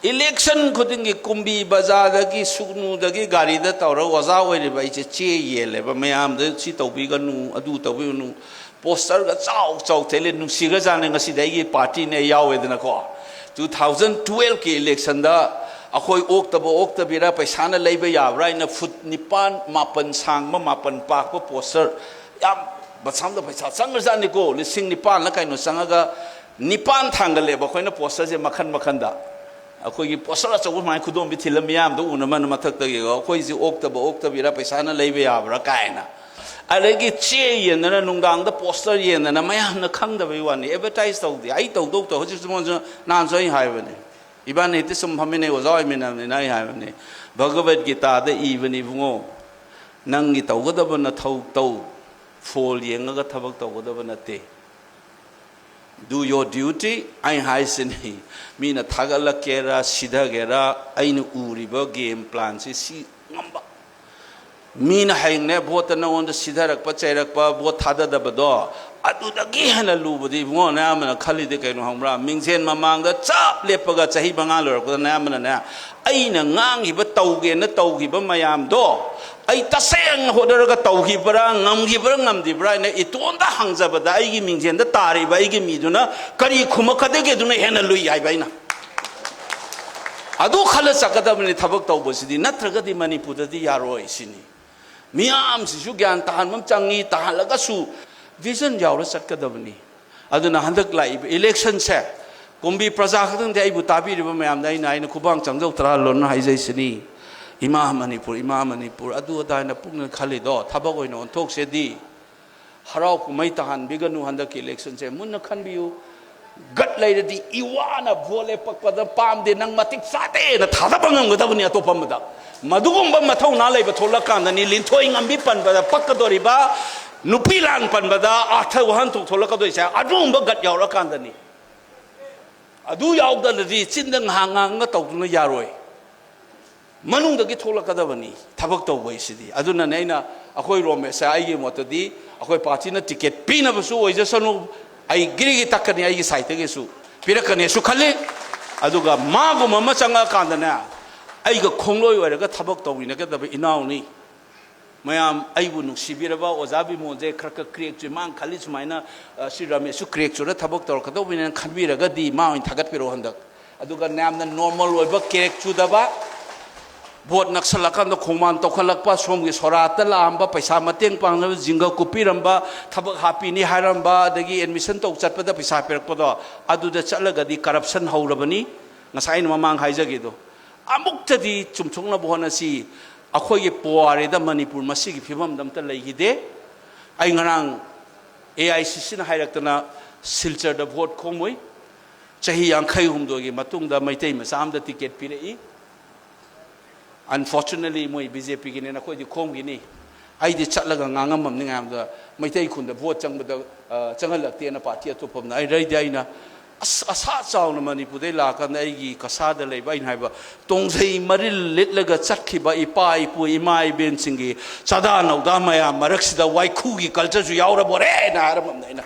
ꯏꯂꯦꯛꯁꯟ ꯈꯨꯗꯤꯡꯒꯤ ꯀꯨꯝꯕꯤ ꯕꯖꯥꯔꯗꯒꯤ, ꯁꯨꯒꯅꯨꯗꯒꯤ ꯒꯥꯔꯤꯗ ꯇꯧꯔꯒ ꯑꯣꯖꯥ ꯑꯣꯏꯔꯤꯕ ꯑꯩꯁꯦ ꯆꯦ ꯌꯦꯜꯂꯦꯕ, ꯃꯌꯥꯝꯗ ꯁꯤ ꯇꯧꯕꯤꯒꯅꯨ, ꯑꯗꯨ ꯇꯧꯕꯤꯒꯅꯨ, ꯄꯣꯁꯇꯔꯒ ꯆꯥꯎ ꯆꯥꯎ ꯊꯦꯠꯂꯦ꯫ ꯅꯨꯡꯁꯤꯈ꯭ꯔꯖꯥꯠꯅꯤ, ꯉꯁꯤꯗꯤ ꯑꯩꯒꯤ ꯄꯥꯔꯇꯤꯅꯦ ꯌꯥꯎꯋꯦꯗꯅꯀꯣ꯫ ꯇꯨ ꯊꯥꯎꯖꯟ ꯇꯨꯋꯦꯜꯐꯀꯤ ꯏꯂꯦꯛꯁꯟꯗ ꯑꯩꯈꯣꯏ ꯑꯣꯛꯇꯕ ꯑꯣꯛꯇꯕꯤꯔ ꯄꯩꯁꯥꯅ ꯂꯩꯕ ꯌꯥꯕ꯭ꯔꯥ ꯍꯥꯏꯅ ꯐꯨꯠ ꯅꯤꯄꯥꯟ, ꯃꯥꯄꯟ ꯁꯥꯡꯕ, ꯃꯥꯄꯟ ꯄꯥꯛꯄ ꯄꯣꯁꯇꯔ, ꯌꯥꯝ ꯃꯁꯥꯝꯗ ꯄꯩꯁꯥ ꯆꯪꯈ꯭ꯔꯖꯥꯠꯅꯤꯀꯣ, ꯂꯤꯁꯤꯡ ꯅꯤꯄꯥꯟꯂ ꯀꯩꯅꯣ ꯆꯪꯉꯒ ꯅꯤꯄꯥꯟ ꯊꯥꯡꯒꯠꯂꯦꯕ ꯑꯩꯈꯣꯏꯅ ꯄꯣꯁꯇꯔꯁꯦ ꯃꯈꯟ ꯃꯈꯟꯗ꯫ ꯑꯩꯈꯣꯏꯒꯤ ꯄꯣꯁꯇꯔ ꯑꯆꯧꯕ ꯁꯨꯃꯥꯏꯅ ꯈꯨꯗꯣꯝꯕꯤ ꯊꯤꯜꯂ ꯃꯤꯌꯥꯝꯗ ꯎꯅꯕꯅ ꯃꯊꯛꯇꯒꯤ ꯑꯩꯈꯣꯏꯁꯤ ꯑꯣꯛꯇꯕ ꯑꯣꯛꯇꯕꯤꯔ ꯄꯩꯁꯥꯅ ꯂꯩꯕ ꯌꯥꯕ꯭ꯔꯥ ꯀꯥꯏꯅ꯫ ꯑꯗꯒꯤ ꯆꯦ ꯌꯦꯟꯗꯅ, ꯅꯨꯡꯗꯥꯡꯗ ꯄꯣꯁꯇꯔ ꯌꯦꯟꯗꯅ, ꯃꯌꯥꯝꯅ ꯈꯪꯗꯕꯩ ꯋꯥꯅꯤ꯫ ꯑꯦꯗꯚꯔꯇꯥꯏꯁ ꯇꯧꯗꯦ, ꯑꯩ ꯇꯧꯗꯧ ꯇꯧ꯫ ꯍꯧꯖꯤꯛꯁꯨ ꯃꯉꯣꯟꯗꯁꯨ ꯅꯍꯥꯟꯁꯨ ꯑꯩ ꯍꯥꯏꯕꯅꯦ, ꯏꯕꯥꯅꯤ ꯍꯦꯛꯇ ꯁꯨꯝ ꯐꯝꯃꯤꯟꯅꯩ, ꯑꯣꯖꯥ ꯑꯣꯏꯃꯤꯟꯅꯕꯅꯤꯅ ꯑꯩ ꯍꯥꯏꯕꯅꯦ, ꯚꯒꯕꯠ ꯒꯤꯇꯥꯗ ꯏꯕꯅꯤ ꯏꯕꯨꯡꯉꯣ, ꯅꯪꯒꯤ ꯇꯧꯒꯗꯕ ꯅꯊꯧ ꯇꯧ, ꯐꯣꯜ ꯌꯦꯡꯉꯒ ꯊꯕꯛ ꯇꯧꯒꯗꯕ ꯅꯠꯇꯦ꯫ Do your duty꯫ ꯑꯩ ꯍꯥꯏꯁꯤꯅꯤ, ꯃꯤꯅ ꯊꯥꯒꯠꯂꯛꯀꯦꯔꯥ ꯁꯤꯊꯒꯦꯔꯥ, ꯑꯩꯅ ꯎꯔꯤꯕ ꯒꯦꯝ ꯄ꯭ꯂꯥꯟꯁꯤ ꯁꯤ ꯉꯝꯕ꯫ ꯃꯤꯅ ꯍꯌꯦꯡꯅꯦ ꯚꯣꯠꯇ ꯅꯉꯣꯟꯗ ꯁꯤꯊꯔꯛꯄ, ꯆꯩꯔꯛꯄ, ꯚꯣꯠ ꯊꯥꯗꯗꯕꯗꯣ, ꯑꯗꯨꯗꯒꯤ ꯍꯦꯟꯅ ꯂꯨꯕꯗꯤ ꯏꯕꯨꯡꯉꯣ, ꯅꯌꯥꯝꯕꯅ ꯈꯜꯂꯤꯗꯤ ꯀꯩꯅꯣ ꯈꯪꯕ꯭ꯔꯥ? ꯃꯤꯡꯁꯦꯟ ꯃꯃꯥꯡꯗ ꯆꯞ ꯂꯦꯞꯄꯒ ꯆꯍꯤ ꯃꯉꯥ ꯂꯣꯏꯔꯛꯄꯗ ꯅꯌꯥꯝꯕꯅꯅꯦ, ꯑꯩꯅ ꯉꯥꯡꯈꯤꯕ, ꯇꯧꯒꯦꯅ ꯇꯧꯈꯤꯕ ꯃꯌꯥꯝꯗꯣ ꯑꯩ ꯇꯁꯦꯡꯅ ꯍꯣꯠꯅꯔꯒ ꯇꯧꯈꯤꯕ꯭ꯔꯥ, ꯉꯝꯈꯤꯕ꯭ꯔꯥ, ꯉꯝꯗ꯭ꯔꯤꯕ꯭ꯔꯥ ꯍꯥꯏꯅ ꯏꯇꯣꯝꯇ ꯍꯪꯖꯕꯗ ꯑꯩꯒꯤ ꯃꯤꯡꯁꯦꯟꯗ ꯇꯥꯔꯤꯕ ꯑꯩꯒꯤ ꯃꯤꯗꯨꯅ ꯀꯔꯤ ꯈꯨꯝꯃꯛꯀꯗꯒꯦꯗꯨꯅ ꯍꯦꯟꯅ ꯂꯨꯏ ꯍꯥꯏꯕ ꯑꯩꯅ꯫ ꯑꯗꯨ ꯈꯜꯂ ꯆꯠꯀꯗꯕꯅꯤ ꯊꯕꯛ ꯇꯧꯕꯁꯤꯗꯤ, ꯅꯠꯇ꯭ꯔꯒꯗꯤ ꯃꯅꯤꯄꯨꯔꯗꯗꯤ ꯌꯥꯔꯣꯏ ꯁꯤꯅꯤ꯫ ꯃꯤꯌꯥꯝꯁꯤꯁꯨ ꯒ꯭ꯌꯥꯟ ꯇꯥꯍꯟꯕ ꯑꯃ ꯆꯪꯉꯤ, ꯇꯥꯍꯜꯂꯒꯁꯨ ꯚꯤꯖꯟ ꯌꯥꯎꯔ ꯆꯠꯀꯗꯕꯅꯤ꯫ ꯑꯗꯨꯅ ꯍꯟꯗꯛ ꯂꯥꯛꯏꯕ ꯏꯂꯦꯛꯁꯟꯁꯦ ꯀꯨꯝꯕꯤ ꯄ꯭ꯔꯖꯥ ꯈꯛꯇꯪꯗꯤ, ꯑꯩꯕꯨ ꯇꯥꯕꯤꯔꯤꯕ ꯃꯌꯥꯝꯗ ꯑꯩꯅ, ꯑꯩꯅ ꯈꯨꯕꯥꯡ ꯆꯪꯖꯧ ꯇꯔꯥ ꯂꯣꯟꯅ ꯍꯥꯏꯖꯩꯁꯤꯅꯤ, ꯏꯃꯥ ꯃꯅꯤꯄꯨꯔ, ꯏꯃꯥ ꯃꯅꯤꯄꯨꯔ, ꯑꯗꯨ ꯑꯗꯥ ꯍꯥꯏꯅ ꯄꯨꯛꯅꯤꯡ ꯈꯜꯂꯤꯗꯣ ꯊꯕꯛ ꯑꯣꯏꯅ ꯑꯣꯟꯊꯣꯛꯁꯦꯗꯤ꯫ ꯍꯔꯥꯎ ꯀꯨꯝꯍꯩ ꯇꯥꯍꯟꯕꯤꯒꯅꯨ ꯍꯟꯗꯛꯀꯤ ꯏꯂꯦꯛꯁꯟꯁꯦ꯫ ꯃꯨꯟꯅ ꯈꯟꯕꯤꯌꯨ꯫ ꯒꯠ ꯂꯩꯔꯗꯤ ꯏꯋꯥꯅ ꯚꯣꯠ ꯂꯦꯞꯄꯛꯄꯗ ꯄꯥꯝꯗꯦ, ꯅꯪ ꯃꯇꯤꯛ ꯆꯥꯗꯦꯅ ꯊꯥꯗꯕ ꯉꯝꯒꯗꯕꯅꯤ ꯑꯇꯣꯞꯄ ꯑꯃꯗ꯫ ꯃꯗꯨꯒꯨꯝꯕ ꯃꯊꯧꯅꯥ ꯂꯩꯕ ꯊꯣꯛꯂꯛꯀꯥꯟꯗꯅꯤ ꯂꯤꯟꯊꯣꯏ ꯉꯝꯕꯤ ꯄꯟꯕꯗ ꯄꯛꯀꯗꯣꯔꯤꯕ, ꯅꯨꯄꯤ ꯂꯥꯟ ꯄꯟꯕꯗ ꯑꯥꯔꯊ ꯋꯥꯍꯟꯊꯣꯛ ꯊꯣꯛꯂꯛꯀꯗꯣꯏꯁꯦ꯫ ꯑꯗꯨꯒꯨꯝꯕ ꯒꯠ ꯌꯥꯎꯔꯀꯥꯟꯗꯅꯤ꯫ ꯑꯗꯨ ꯌꯥꯎꯗꯅꯗꯤ ꯆꯤꯟꯗ ꯉꯥꯏꯍꯥꯛ ꯉꯥꯡꯉꯒ ꯇꯧꯗꯨꯅ ꯌꯥꯔꯣꯏ꯫ ꯃꯅꯨꯡꯗꯒꯤ ꯊꯣꯛꯂꯛꯀꯗꯕꯅꯤ ꯊꯕꯛ ꯇꯧꯕ ꯍꯥꯏꯁꯤꯗꯤ꯫ ꯑꯗꯨꯅꯅꯦ ꯑꯩꯅ, ꯑꯩꯈꯣꯏ ꯔꯣꯃꯦꯁꯁꯦ ꯑꯩꯒꯤ ꯃꯣꯠꯇꯗꯤ ꯑꯩꯈꯣꯏ ꯄꯥꯔꯇꯤꯅ ꯇꯤꯀꯦꯠ ꯄꯤꯅꯕꯁꯨ ꯑꯣꯏꯖꯁꯅꯨ, ꯑꯩ ꯒꯤꯔꯤꯒꯤ ꯇꯛꯀꯅꯤ, ꯑꯩꯒꯤ ꯁꯥꯏꯠꯇꯒꯤꯁꯨ ꯄꯤꯔꯛꯀꯅꯤꯁꯨ ꯈꯜꯂꯤ꯫ ꯑꯗꯨꯒ ꯃꯥꯒꯨꯝꯕ ꯑꯃ ꯆꯪꯉꯛꯑꯀꯥꯟꯗꯅꯦ, ꯑꯩꯒ ꯈꯣꯡꯂꯣꯏ ꯑꯣꯏꯔꯒ ꯊꯕꯛ ꯇꯧꯃꯤꯟꯅꯒꯗꯕ ꯏꯅꯥꯎꯅꯤ꯫ ꯃꯌꯥꯝ ꯑꯩꯕꯨ ꯅꯨꯡꯁꯤꯕꯤꯔꯕ ꯑꯣꯖꯥ ꯕꯤꯃꯣꯜꯁꯦ ꯈꯔ ꯈꯔ ꯀ꯭ꯔꯦꯛ ꯆꯨꯏ, ꯃꯥꯅ ꯈꯜꯂꯤ ꯁꯨꯃꯥꯏꯅ, ꯑ, ꯁꯤ ꯔꯥꯃꯦꯁꯁꯨ ꯀ꯭ꯔꯦꯛ ꯆꯨꯔ ꯊꯕꯛ ꯇꯧꯔꯛꯀꯗꯧꯕꯅꯦꯅ ꯈꯟꯕꯤꯔꯒꯗꯤ ꯃꯥ ꯑꯣꯏꯅ ꯊꯥꯒꯠꯄꯤꯔꯛꯑꯣ ꯍꯟꯗꯛ꯫ ꯑꯗꯨꯒ ꯌꯥꯝꯅ ꯅꯣꯔꯃꯦꯜ ꯑꯣꯏꯕ, ꯀ꯭ꯔꯦꯛ ꯆꯨꯗꯕ, ꯚꯣꯠ ꯅꯛꯁꯜꯂꯀꯥꯟꯗ ꯈꯣꯡꯕꯥꯟ ꯇꯧꯈꯠꯂꯛꯄ, ꯁꯣꯝꯒꯤ ꯁꯣꯔꯥꯠꯇ ꯂꯥꯛꯑꯝꯕ, ꯄꯩꯁꯥ ꯃꯇꯦꯡ ꯄꯥꯡꯅꯕ ꯖꯤꯡꯒ ꯀꯨꯞꯄꯤꯔꯝꯕ, ꯊꯕꯛ ꯍꯥꯞꯄꯤꯅꯤ ꯍꯥꯏꯔꯝꯕ, ꯑꯗꯒꯤ ꯑꯦꯗꯃꯤꯁꯟ ꯇꯧ ꯆꯠꯄꯗ ꯄꯩꯁꯥ ꯄꯤꯔꯛꯄꯗꯣ, ꯑꯗꯨꯗ ꯆꯠꯂꯒꯗꯤ ꯀꯔꯞꯁꯟ ꯍꯧꯔꯕꯅꯤ꯫ ꯉꯁꯥꯏ ꯑꯩꯅ ꯃꯃꯥꯡ ꯍꯥꯏꯖꯒꯦꯗꯣ, ꯑꯃꯨꯛꯇꯗꯤ ꯆꯨꯝꯊꯣꯛꯅꯕ ꯍꯣꯠꯅꯁꯤ꯫ ꯑꯩꯈꯣꯏꯒꯤ ꯄꯨꯋꯥꯔꯤꯗ ꯃꯅꯤꯄꯨꯔ ꯃꯁꯤꯒꯤ ꯐꯤꯕꯝꯗ ꯑꯝꯇ ꯂꯩꯈꯤꯗꯦ꯫ ꯑꯩ ꯉꯔꯥꯡ ꯑꯦ ꯑꯥꯏ ꯁꯤ ꯁꯤꯅ ꯍꯥꯏꯔꯛꯇꯅ ꯁꯤꯜꯆꯔꯗ ꯚꯣꯠ ꯈꯣꯝꯃꯨꯏ꯫ ꯆꯍꯤ ꯌꯥꯡꯈꯩ ꯍꯨꯝꯗꯣꯏꯒꯤ ꯃꯇꯨꯡꯗ ꯃꯩꯇꯩ ꯃꯆꯥ ꯑꯃꯗ ꯇꯤꯀꯦꯠ ꯄꯤꯔꯛꯏ꯫ ꯑꯟꯐꯣꯔꯆꯨꯅꯦꯠꯂꯤ ꯃꯣꯏ ꯕꯤ ꯖꯦ ꯄꯤꯒꯤꯅꯦꯅ ꯑꯩꯈꯣꯏꯗꯤ ꯈꯣꯝꯈꯤꯅꯤ꯫ ꯑꯩꯗꯤ ꯆꯠꯂꯒ ꯉꯥꯡꯉꯝꯃꯝꯅꯤ ꯃꯌꯥꯝꯗ, ꯃꯩꯇꯩ ꯈꯨꯟꯗ ꯚꯣꯠ ꯆꯪꯕꯗ, ꯑ, ꯆꯪꯍꯜꯂꯛꯇꯦꯅ ꯄꯥꯔꯇꯤ ꯑꯇꯣꯞꯄ ꯑꯃꯅ꯫ ꯑꯩ ꯔꯩꯗꯤ ꯑꯩꯅ ꯑꯁ-, ꯑꯁꯥ ꯆꯥꯎꯅ ꯃꯅꯤꯄꯨꯔꯗꯩ ꯂꯥꯛꯑꯀꯥꯟꯗ ꯑꯩꯒꯤ ꯀꯁꯥꯗ ꯂꯩꯕ, ꯑꯩꯅ ꯍꯥꯏꯕ, ꯇꯣꯡꯖꯩ ꯃꯔꯤꯜ ꯂꯤꯠꯂꯒ ꯆꯠꯈꯤꯕ ꯏꯄꯥ ꯏꯄꯨ ꯏꯃꯥ ꯏꯕꯦꯟꯁꯤꯡꯒꯤ ꯆꯥꯗꯥ ꯅꯧꯗꯥ ꯃꯌꯥꯝ ꯃꯔꯛꯁꯤꯗ ꯋꯥꯏꯈꯨꯒꯤ ꯀꯜꯆꯔꯁꯨ ꯌꯥꯎꯔꯕꯣꯔꯦꯅ ꯍꯥꯏꯔꯝꯃꯝꯅꯦ ꯑꯩꯅ꯫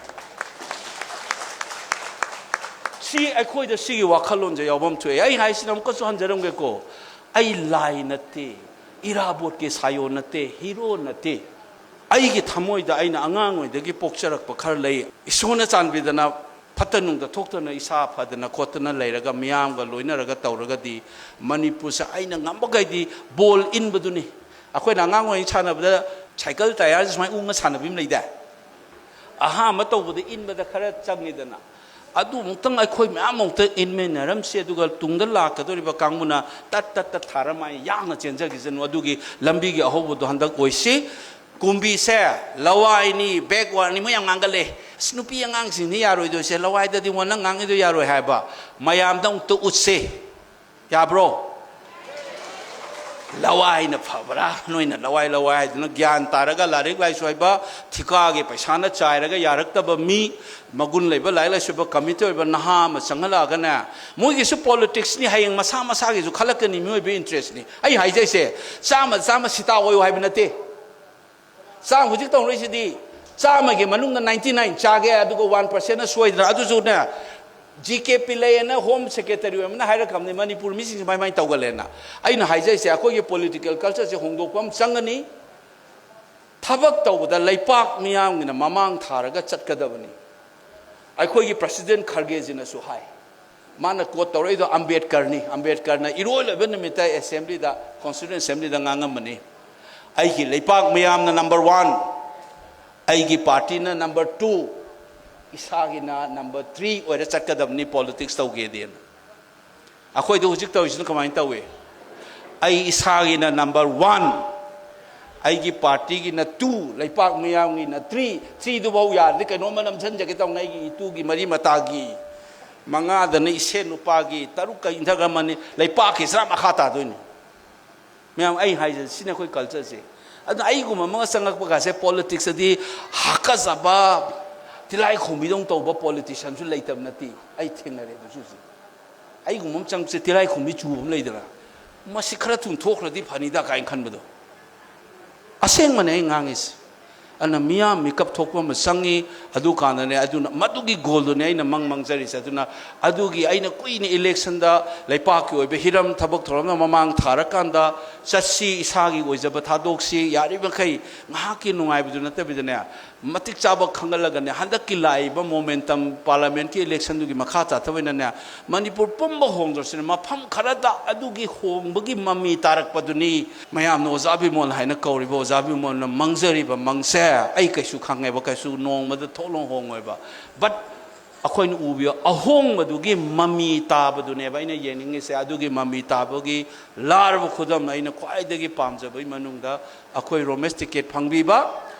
ꯁꯤ ꯑꯩꯈꯣꯏꯗ ꯁꯤꯒꯤ ꯋꯥꯈꯜꯂꯣꯟꯁꯦ ꯌꯥꯎꯐꯝ ꯊꯣꯛꯑꯦ꯫ ꯑꯩ ꯍꯥꯏꯁꯤꯅ ꯑꯃꯨꯛꯀꯁꯨ ꯍꯟꯖꯔꯝꯒꯦꯀꯣ, ꯑꯩ ꯂꯥꯏ ꯅꯠꯇꯦ, ꯏꯔꯥꯕꯣꯠꯀꯤ ꯁꯥꯌꯣꯟ ꯅꯠꯇꯦ, ꯍꯤꯔꯣ ꯅꯠꯇꯦ꯫ ꯑꯩꯒꯤ ꯊꯃꯣꯏꯗ ꯑꯩꯅ ꯑꯉꯥꯡ ꯑꯣꯏꯗꯒꯤ ꯄꯣꯛꯆꯔꯛꯄ ꯈꯔ ꯂꯩ꯫ ꯏꯁꯣꯔꯅ ꯆꯥꯟꯕꯤꯗꯅ ꯐꯠꯇ ꯅꯨꯡꯗ ꯊꯣꯛꯇꯅ ꯏꯁꯥ ꯐꯗꯅ ꯈꯣꯠꯇꯅ ꯂꯩꯔꯒ ꯃꯤꯌꯥꯝꯒ ꯂꯣꯏꯅꯔꯒ ꯇꯧꯔꯒꯗꯤ ꯃꯅꯤꯄꯨꯔꯁꯦ ꯑꯩꯅ ꯉꯝꯕꯈꯩꯗꯤ ꯕꯣꯜ ꯏꯟꯕꯗꯨꯅꯤ꯫ ꯑꯩꯈꯣꯏꯅ ꯑꯉꯥꯡ ꯑꯣꯏꯔꯤꯉꯩ ꯁꯥꯟꯅꯕꯗ ꯁꯥꯏꯀꯜ ꯇꯥꯌꯔꯁꯦ ꯁꯨꯃꯥꯏꯅ ꯎꯡꯉ ꯁꯥꯟꯅꯕꯤ ꯑꯃ ꯂꯩꯗꯥꯏ? ꯑꯍꯥꯟꯕ ꯇꯧꯕꯗ ꯏꯟꯕꯗ ꯈꯔ ꯆꯪꯉꯤꯗꯅ, ꯑꯗꯨ ꯑꯃꯨꯛꯇꯪ ꯑꯩꯈꯣꯏ ꯃꯌꯥꯝ ꯑꯃꯨꯛꯇ ꯏꯟꯃꯤꯟꯅꯔꯝꯁꯤ, ꯑꯗꯨꯒ ꯇꯨꯡꯗ ꯂꯥꯛꯀꯗꯧꯔꯤꯕ ꯀꯥꯡꯕꯨꯅ ꯇꯠ ꯇꯠ ꯇꯠ ꯊꯥꯔ ꯃꯥꯏ ꯌꯥꯡꯅ ꯆꯦꯟꯖꯈꯤꯁꯅꯨ꯫ ꯑꯗꯨꯒꯤ ꯂꯝꯕꯤꯒꯤ ꯑꯍꯧꯕꯗꯣ ꯍꯟꯗꯛ ꯑꯣꯏꯁꯤ꯫ ꯀꯨꯝꯕꯤꯁꯦ ꯂꯋꯥꯏꯅꯤ, backwardꯅꯤ, ꯃꯣꯏ ꯌꯥꯝ ꯉꯥꯡꯒꯜꯂꯦ꯫ "ꯑꯁ, ꯅꯨꯄꯤ ꯑꯉꯥꯡꯁꯤꯡꯅꯤ ꯌꯥꯔꯣꯏꯗꯣꯏꯁꯦ, ꯂꯋꯥꯏꯗꯗꯤ ꯋꯥ ꯅꯪ ꯉꯥꯡꯉꯤꯗꯣ ꯌꯥꯔꯣꯏ" ꯍꯥꯏꯕ ꯃꯌꯥꯝꯗ ꯑꯃꯨꯛꯇ ꯎꯠꯁꯦ꯫ ꯌꯥꯕ꯭ꯔꯣ? ꯂꯋꯥꯏꯅ ꯐꯕ꯭ꯔꯥ? ꯅꯣꯏꯅ ꯂꯋꯥꯏ ꯂꯋꯥꯏ ꯍꯥꯏꯗꯨꯅ ꯒ꯭ꯌꯥꯟ ꯇꯥꯔꯒ ꯂꯥꯏꯔꯤꯛ ꯂꯥꯏꯁꯨ ꯍꯩꯕ, ꯊꯤꯀꯥꯒꯤ ꯄꯩꯁꯥꯅ ꯆꯥꯏꯔꯒ ꯌꯥꯔꯛꯇꯕ ꯃꯤ, ꯃꯒꯨꯟ ꯂꯩꯕ, ꯂꯥꯏꯔꯤꯛ ꯂꯥꯏꯁꯨ ꯍꯩꯕ, commit ꯑꯣꯏꯕ ꯅꯍꯥ ꯑꯃ ꯆꯪꯍꯜꯂꯛꯑꯒꯅꯦ, ꯃꯣꯏꯒꯤꯁꯨ politicsꯅꯤ, ꯍꯌꯦꯡ ꯃꯁꯥ ꯃꯁꯥꯒꯤꯁꯨ ꯈꯜꯂꯛꯀꯅꯤ, ꯃꯤꯑꯣꯏꯕ interestꯅꯤ꯫ ꯑꯩ ꯍꯥꯏꯖꯩꯁꯦ, ꯆꯥꯝꯃ ꯆꯥꯝꯃ ꯁꯤꯇꯥ ꯑꯣꯏꯌꯨ ꯍꯥꯏꯕ ꯅꯠꯇꯦ꯫ ꯆꯥꯝꯃ ꯍꯧꯖꯤꯛ ꯇꯧꯅꯔꯤꯁꯤꯗꯤ, ꯆꯥꯝꯃꯒꯤ ꯃꯅꯨꯡꯗ ninety nine ꯆꯥꯒꯦ, ꯑꯗꯨꯒ one percentꯅ ꯁꯣꯏꯗꯅ꯫ ꯑꯗꯨꯁꯨꯅꯦ, ꯖꯤ ꯀꯦ ꯄꯤꯂꯩꯅ Home Secretary ꯑꯣꯏꯕꯅ ꯍꯥꯏꯔꯛꯈ꯭ꯔꯕꯅꯤ, ꯃꯅꯤꯄꯨꯔ ꯃꯤꯁꯤꯡꯁꯦ ꯃꯥꯏ ꯃꯥꯏ ꯇꯧꯒꯜꯂꯦꯅ꯫ ꯑꯩꯅ ꯍꯥꯏꯖꯔꯤꯁꯦ, ꯑꯩꯈꯣꯏꯒꯤ political cultureꯁꯦ ꯍꯣꯡꯗꯣꯛꯄ ꯑꯃ ꯆꯪꯒꯅꯤ꯫ ꯊꯕꯛ ꯇꯧꯕꯗ ꯂꯩꯄꯥꯛ ꯃꯤꯌꯥꯝꯒꯤꯅ ꯃꯃꯥꯡ ꯊꯥꯔꯒ ꯆꯠꯀꯗꯕꯅꯤ꯫ ꯑꯩꯈꯣꯏꯒꯤ President ꯈꯔꯒꯦꯖꯤꯅꯁꯨ ꯍꯥꯏ, ꯃꯥꯅ quote ꯇꯧꯔꯛꯏꯗꯣ ꯑꯝꯕꯦꯗꯀꯔꯅꯤ꯫ ꯑꯝꯕꯦꯗꯀꯔꯅ ꯏꯔꯣꯏ ꯂꯣꯏꯕ ꯅꯨꯃꯤꯠꯇ assemblyꯗ, Constituent Assemblyꯗ ꯉꯥꯡꯉꯝꯕꯅꯤ, "ꯑꯩꯒꯤ ꯂꯩꯄꯥꯛ ꯃꯤꯌꯥꯝꯅ number one, ꯑꯩꯒꯤ partyꯅ number two, ꯏꯁꯥꯒꯤꯅ number three ꯑꯣꯏꯔ ꯆꯠꯀꯗꯕꯅꯤ politics ꯇꯧꯒꯦꯗꯤꯅ"꯫ ꯑꯩꯈꯣꯏꯗ ꯍꯧꯖꯤꯛ ꯇꯧꯔꯤꯁꯤꯅ ꯀꯃꯥꯏꯅ ꯇꯧꯏ? ꯑꯩ ꯏꯁꯥꯒꯤꯅ number one, ꯑꯩꯒꯤ partyꯒꯤꯅ two, ꯂꯩꯄꯥꯛ ꯃꯤꯌꯥꯝꯒꯤꯅ three꯫ Threeꯗꯨꯐꯥꯎ ꯌꯥꯔꯗꯤ ꯀꯩꯅꯣꯝꯃ ꯅꯝꯁꯤꯟꯖꯒꯦ ꯇꯧꯅꯤ, ꯑꯩꯒꯤ ꯏꯇꯨꯒꯤ ꯃꯔꯤ ꯃꯇꯥꯒꯤ, ꯃꯉꯥꯗꯅ ꯏꯁꯦꯟ ꯅꯨꯄꯥꯒꯤ, ꯇꯔꯨꯛꯀ ꯏꯟꯊꯛ ꯑꯃꯅꯤ, ꯂꯩꯄꯥꯛꯀꯤ ꯁꯔꯥ ꯃꯈꯥ ꯇꯥꯗꯣꯏꯅꯤ꯫ ꯃꯌꯥꯝ, ꯑꯩ ꯍꯥꯏꯖꯦ, ꯁꯤꯅꯤ ꯑꯩꯈꯣꯏ cultureꯁꯦ꯫ ꯑꯗꯨꯅ ꯑꯩꯒꯨꯝꯕ ꯑꯃꯒ ꯆꯪꯉꯛꯄ ꯀꯥꯁꯦ politicsꯇꯗꯤ ꯍꯥꯀꯠꯆꯕ, ꯇꯤꯜꯍꯥꯏꯈꯣꯝꯕꯤꯗꯧ ꯇꯧꯕ politicianꯁꯨ ꯂꯩꯇꯕ ꯅꯠꯇꯦ꯫ ꯑꯩ ꯊꯦꯡꯅꯔꯦ ꯑꯗꯨꯁꯨ ꯍꯧꯖꯤꯛ꯫ ꯑꯩꯒꯨꯝꯕ ꯑꯃ ꯆꯪꯉꯛꯁꯦ, ꯇꯤꯜꯍꯥꯏꯈꯣꯝꯕꯤ ꯆꯨꯕ ꯑꯃ ꯂꯩꯗꯅ, "ꯃꯁꯤ ꯈꯔ ꯊꯨꯅ ꯊꯣꯛꯈ꯭ꯔꯗꯤ ꯐꯅꯤꯗ" ꯀꯥꯏꯅ ꯈꯟꯕꯗꯣ꯫ ꯑꯁꯦꯡꯕꯅꯦ ꯑꯩ ꯉꯥꯡꯉꯤꯁꯦ꯫ ꯑꯗꯨꯅ ꯃꯤꯌꯥꯝ ꯃꯤꯀꯞ ꯊꯣꯛꯄ ꯑꯃ ꯆꯪꯉꯤ꯫ ꯑꯗꯨꯀꯥꯟꯗꯅꯦ, ꯑꯗꯨꯅ ꯃꯗꯨꯒꯤ goalꯗꯨꯅꯦ ꯑꯩꯅ ꯃꯪ ꯃꯪꯖꯔꯤꯁꯦ꯫ ꯑꯗꯨꯅ ꯑꯗꯨꯒꯤ ꯑꯩꯅ ꯀꯨꯏꯅ electionꯗ ꯂꯩꯄꯥꯛꯀꯤ ꯑꯣꯏꯕ ꯍꯤꯔꯝ, ꯊꯕꯛ ꯊꯧꯔꯝꯅ ꯃꯃꯥꯡ ꯊꯥꯔꯀꯥꯟꯗ ꯆꯠꯁꯤ, ꯏꯁꯥꯒꯤ ꯑꯣꯏꯖꯕ ꯊꯥꯗꯣꯛꯁꯤ, ꯌꯥꯔꯤꯕꯃꯈꯩ ꯉꯥꯏꯍꯥꯛꯀꯤ ꯅꯨꯡꯉꯥꯏꯕꯗꯨ ꯅꯠꯇꯕꯤꯗꯅꯦ, ꯃꯇꯤꯛ ꯆꯥꯕ ꯈꯪꯍꯜꯂꯒꯅꯦ, ꯍꯟꯗꯛꯀꯤ ꯂꯥꯛꯏꯕ momentum parliamentꯀꯤ electionꯗꯨꯒꯤ ꯃꯈꯥ ꯆꯠꯊꯕ ꯑꯣꯏꯅꯅꯦ, ꯃꯅꯤꯄꯨꯔ ꯄꯨꯝꯕ ꯍꯣꯡꯗ꯭ꯔꯁꯨꯅꯦ, ꯃꯐꯝ ꯈꯔꯗ ꯑꯗꯨꯒꯤ ꯍꯣꯡꯕꯒꯤ ꯃꯃꯤ ꯇꯥꯔꯛꯄꯗꯨꯅꯤ꯫ ꯃꯌꯥꯝꯅ ꯑꯣꯖꯥ ꯕꯤꯃꯣꯜ ꯍꯥꯏꯅ ꯀꯧꯔꯤꯕ ꯑꯣꯖꯥ ꯕꯤꯃꯣꯜꯅ ꯃꯪꯖꯔꯤꯕ ꯃꯪꯁꯦ ꯑꯩ ꯀꯩꯁꯨ ꯈꯪꯉꯦꯕ, ꯀꯩꯁꯨ ꯅꯣꯡꯃꯗ ꯊꯣꯛꯂꯣꯡ ꯍꯣꯡꯉꯣꯏꯕ꯫ But ꯑꯩꯈꯣꯏꯅ ꯎꯕꯤꯌꯣ, ꯑꯍꯣꯡꯕꯗꯨꯒꯤ ꯃꯃꯤ ꯇꯥꯕꯗꯨꯅꯦꯕ ꯑꯩꯅ ꯌꯦꯡꯅꯤꯡꯉꯤꯁꯦ꯫ ꯑꯗꯨꯒꯤ ꯃꯃꯤ ꯇꯥꯕꯒꯤ ꯂꯥꯔꯕ ꯈꯨꯗꯝ ꯑꯩꯅ ꯈ꯭ꯋꯥꯏꯗꯒꯤ ꯄꯥꯝꯖꯕꯒꯤ ꯃꯅꯨꯡꯗ ꯑꯩꯈꯣꯏ ꯔꯣꯃꯦꯁ ꯇꯤꯀꯦꯠ ꯐꯪꯕꯤꯕ꯫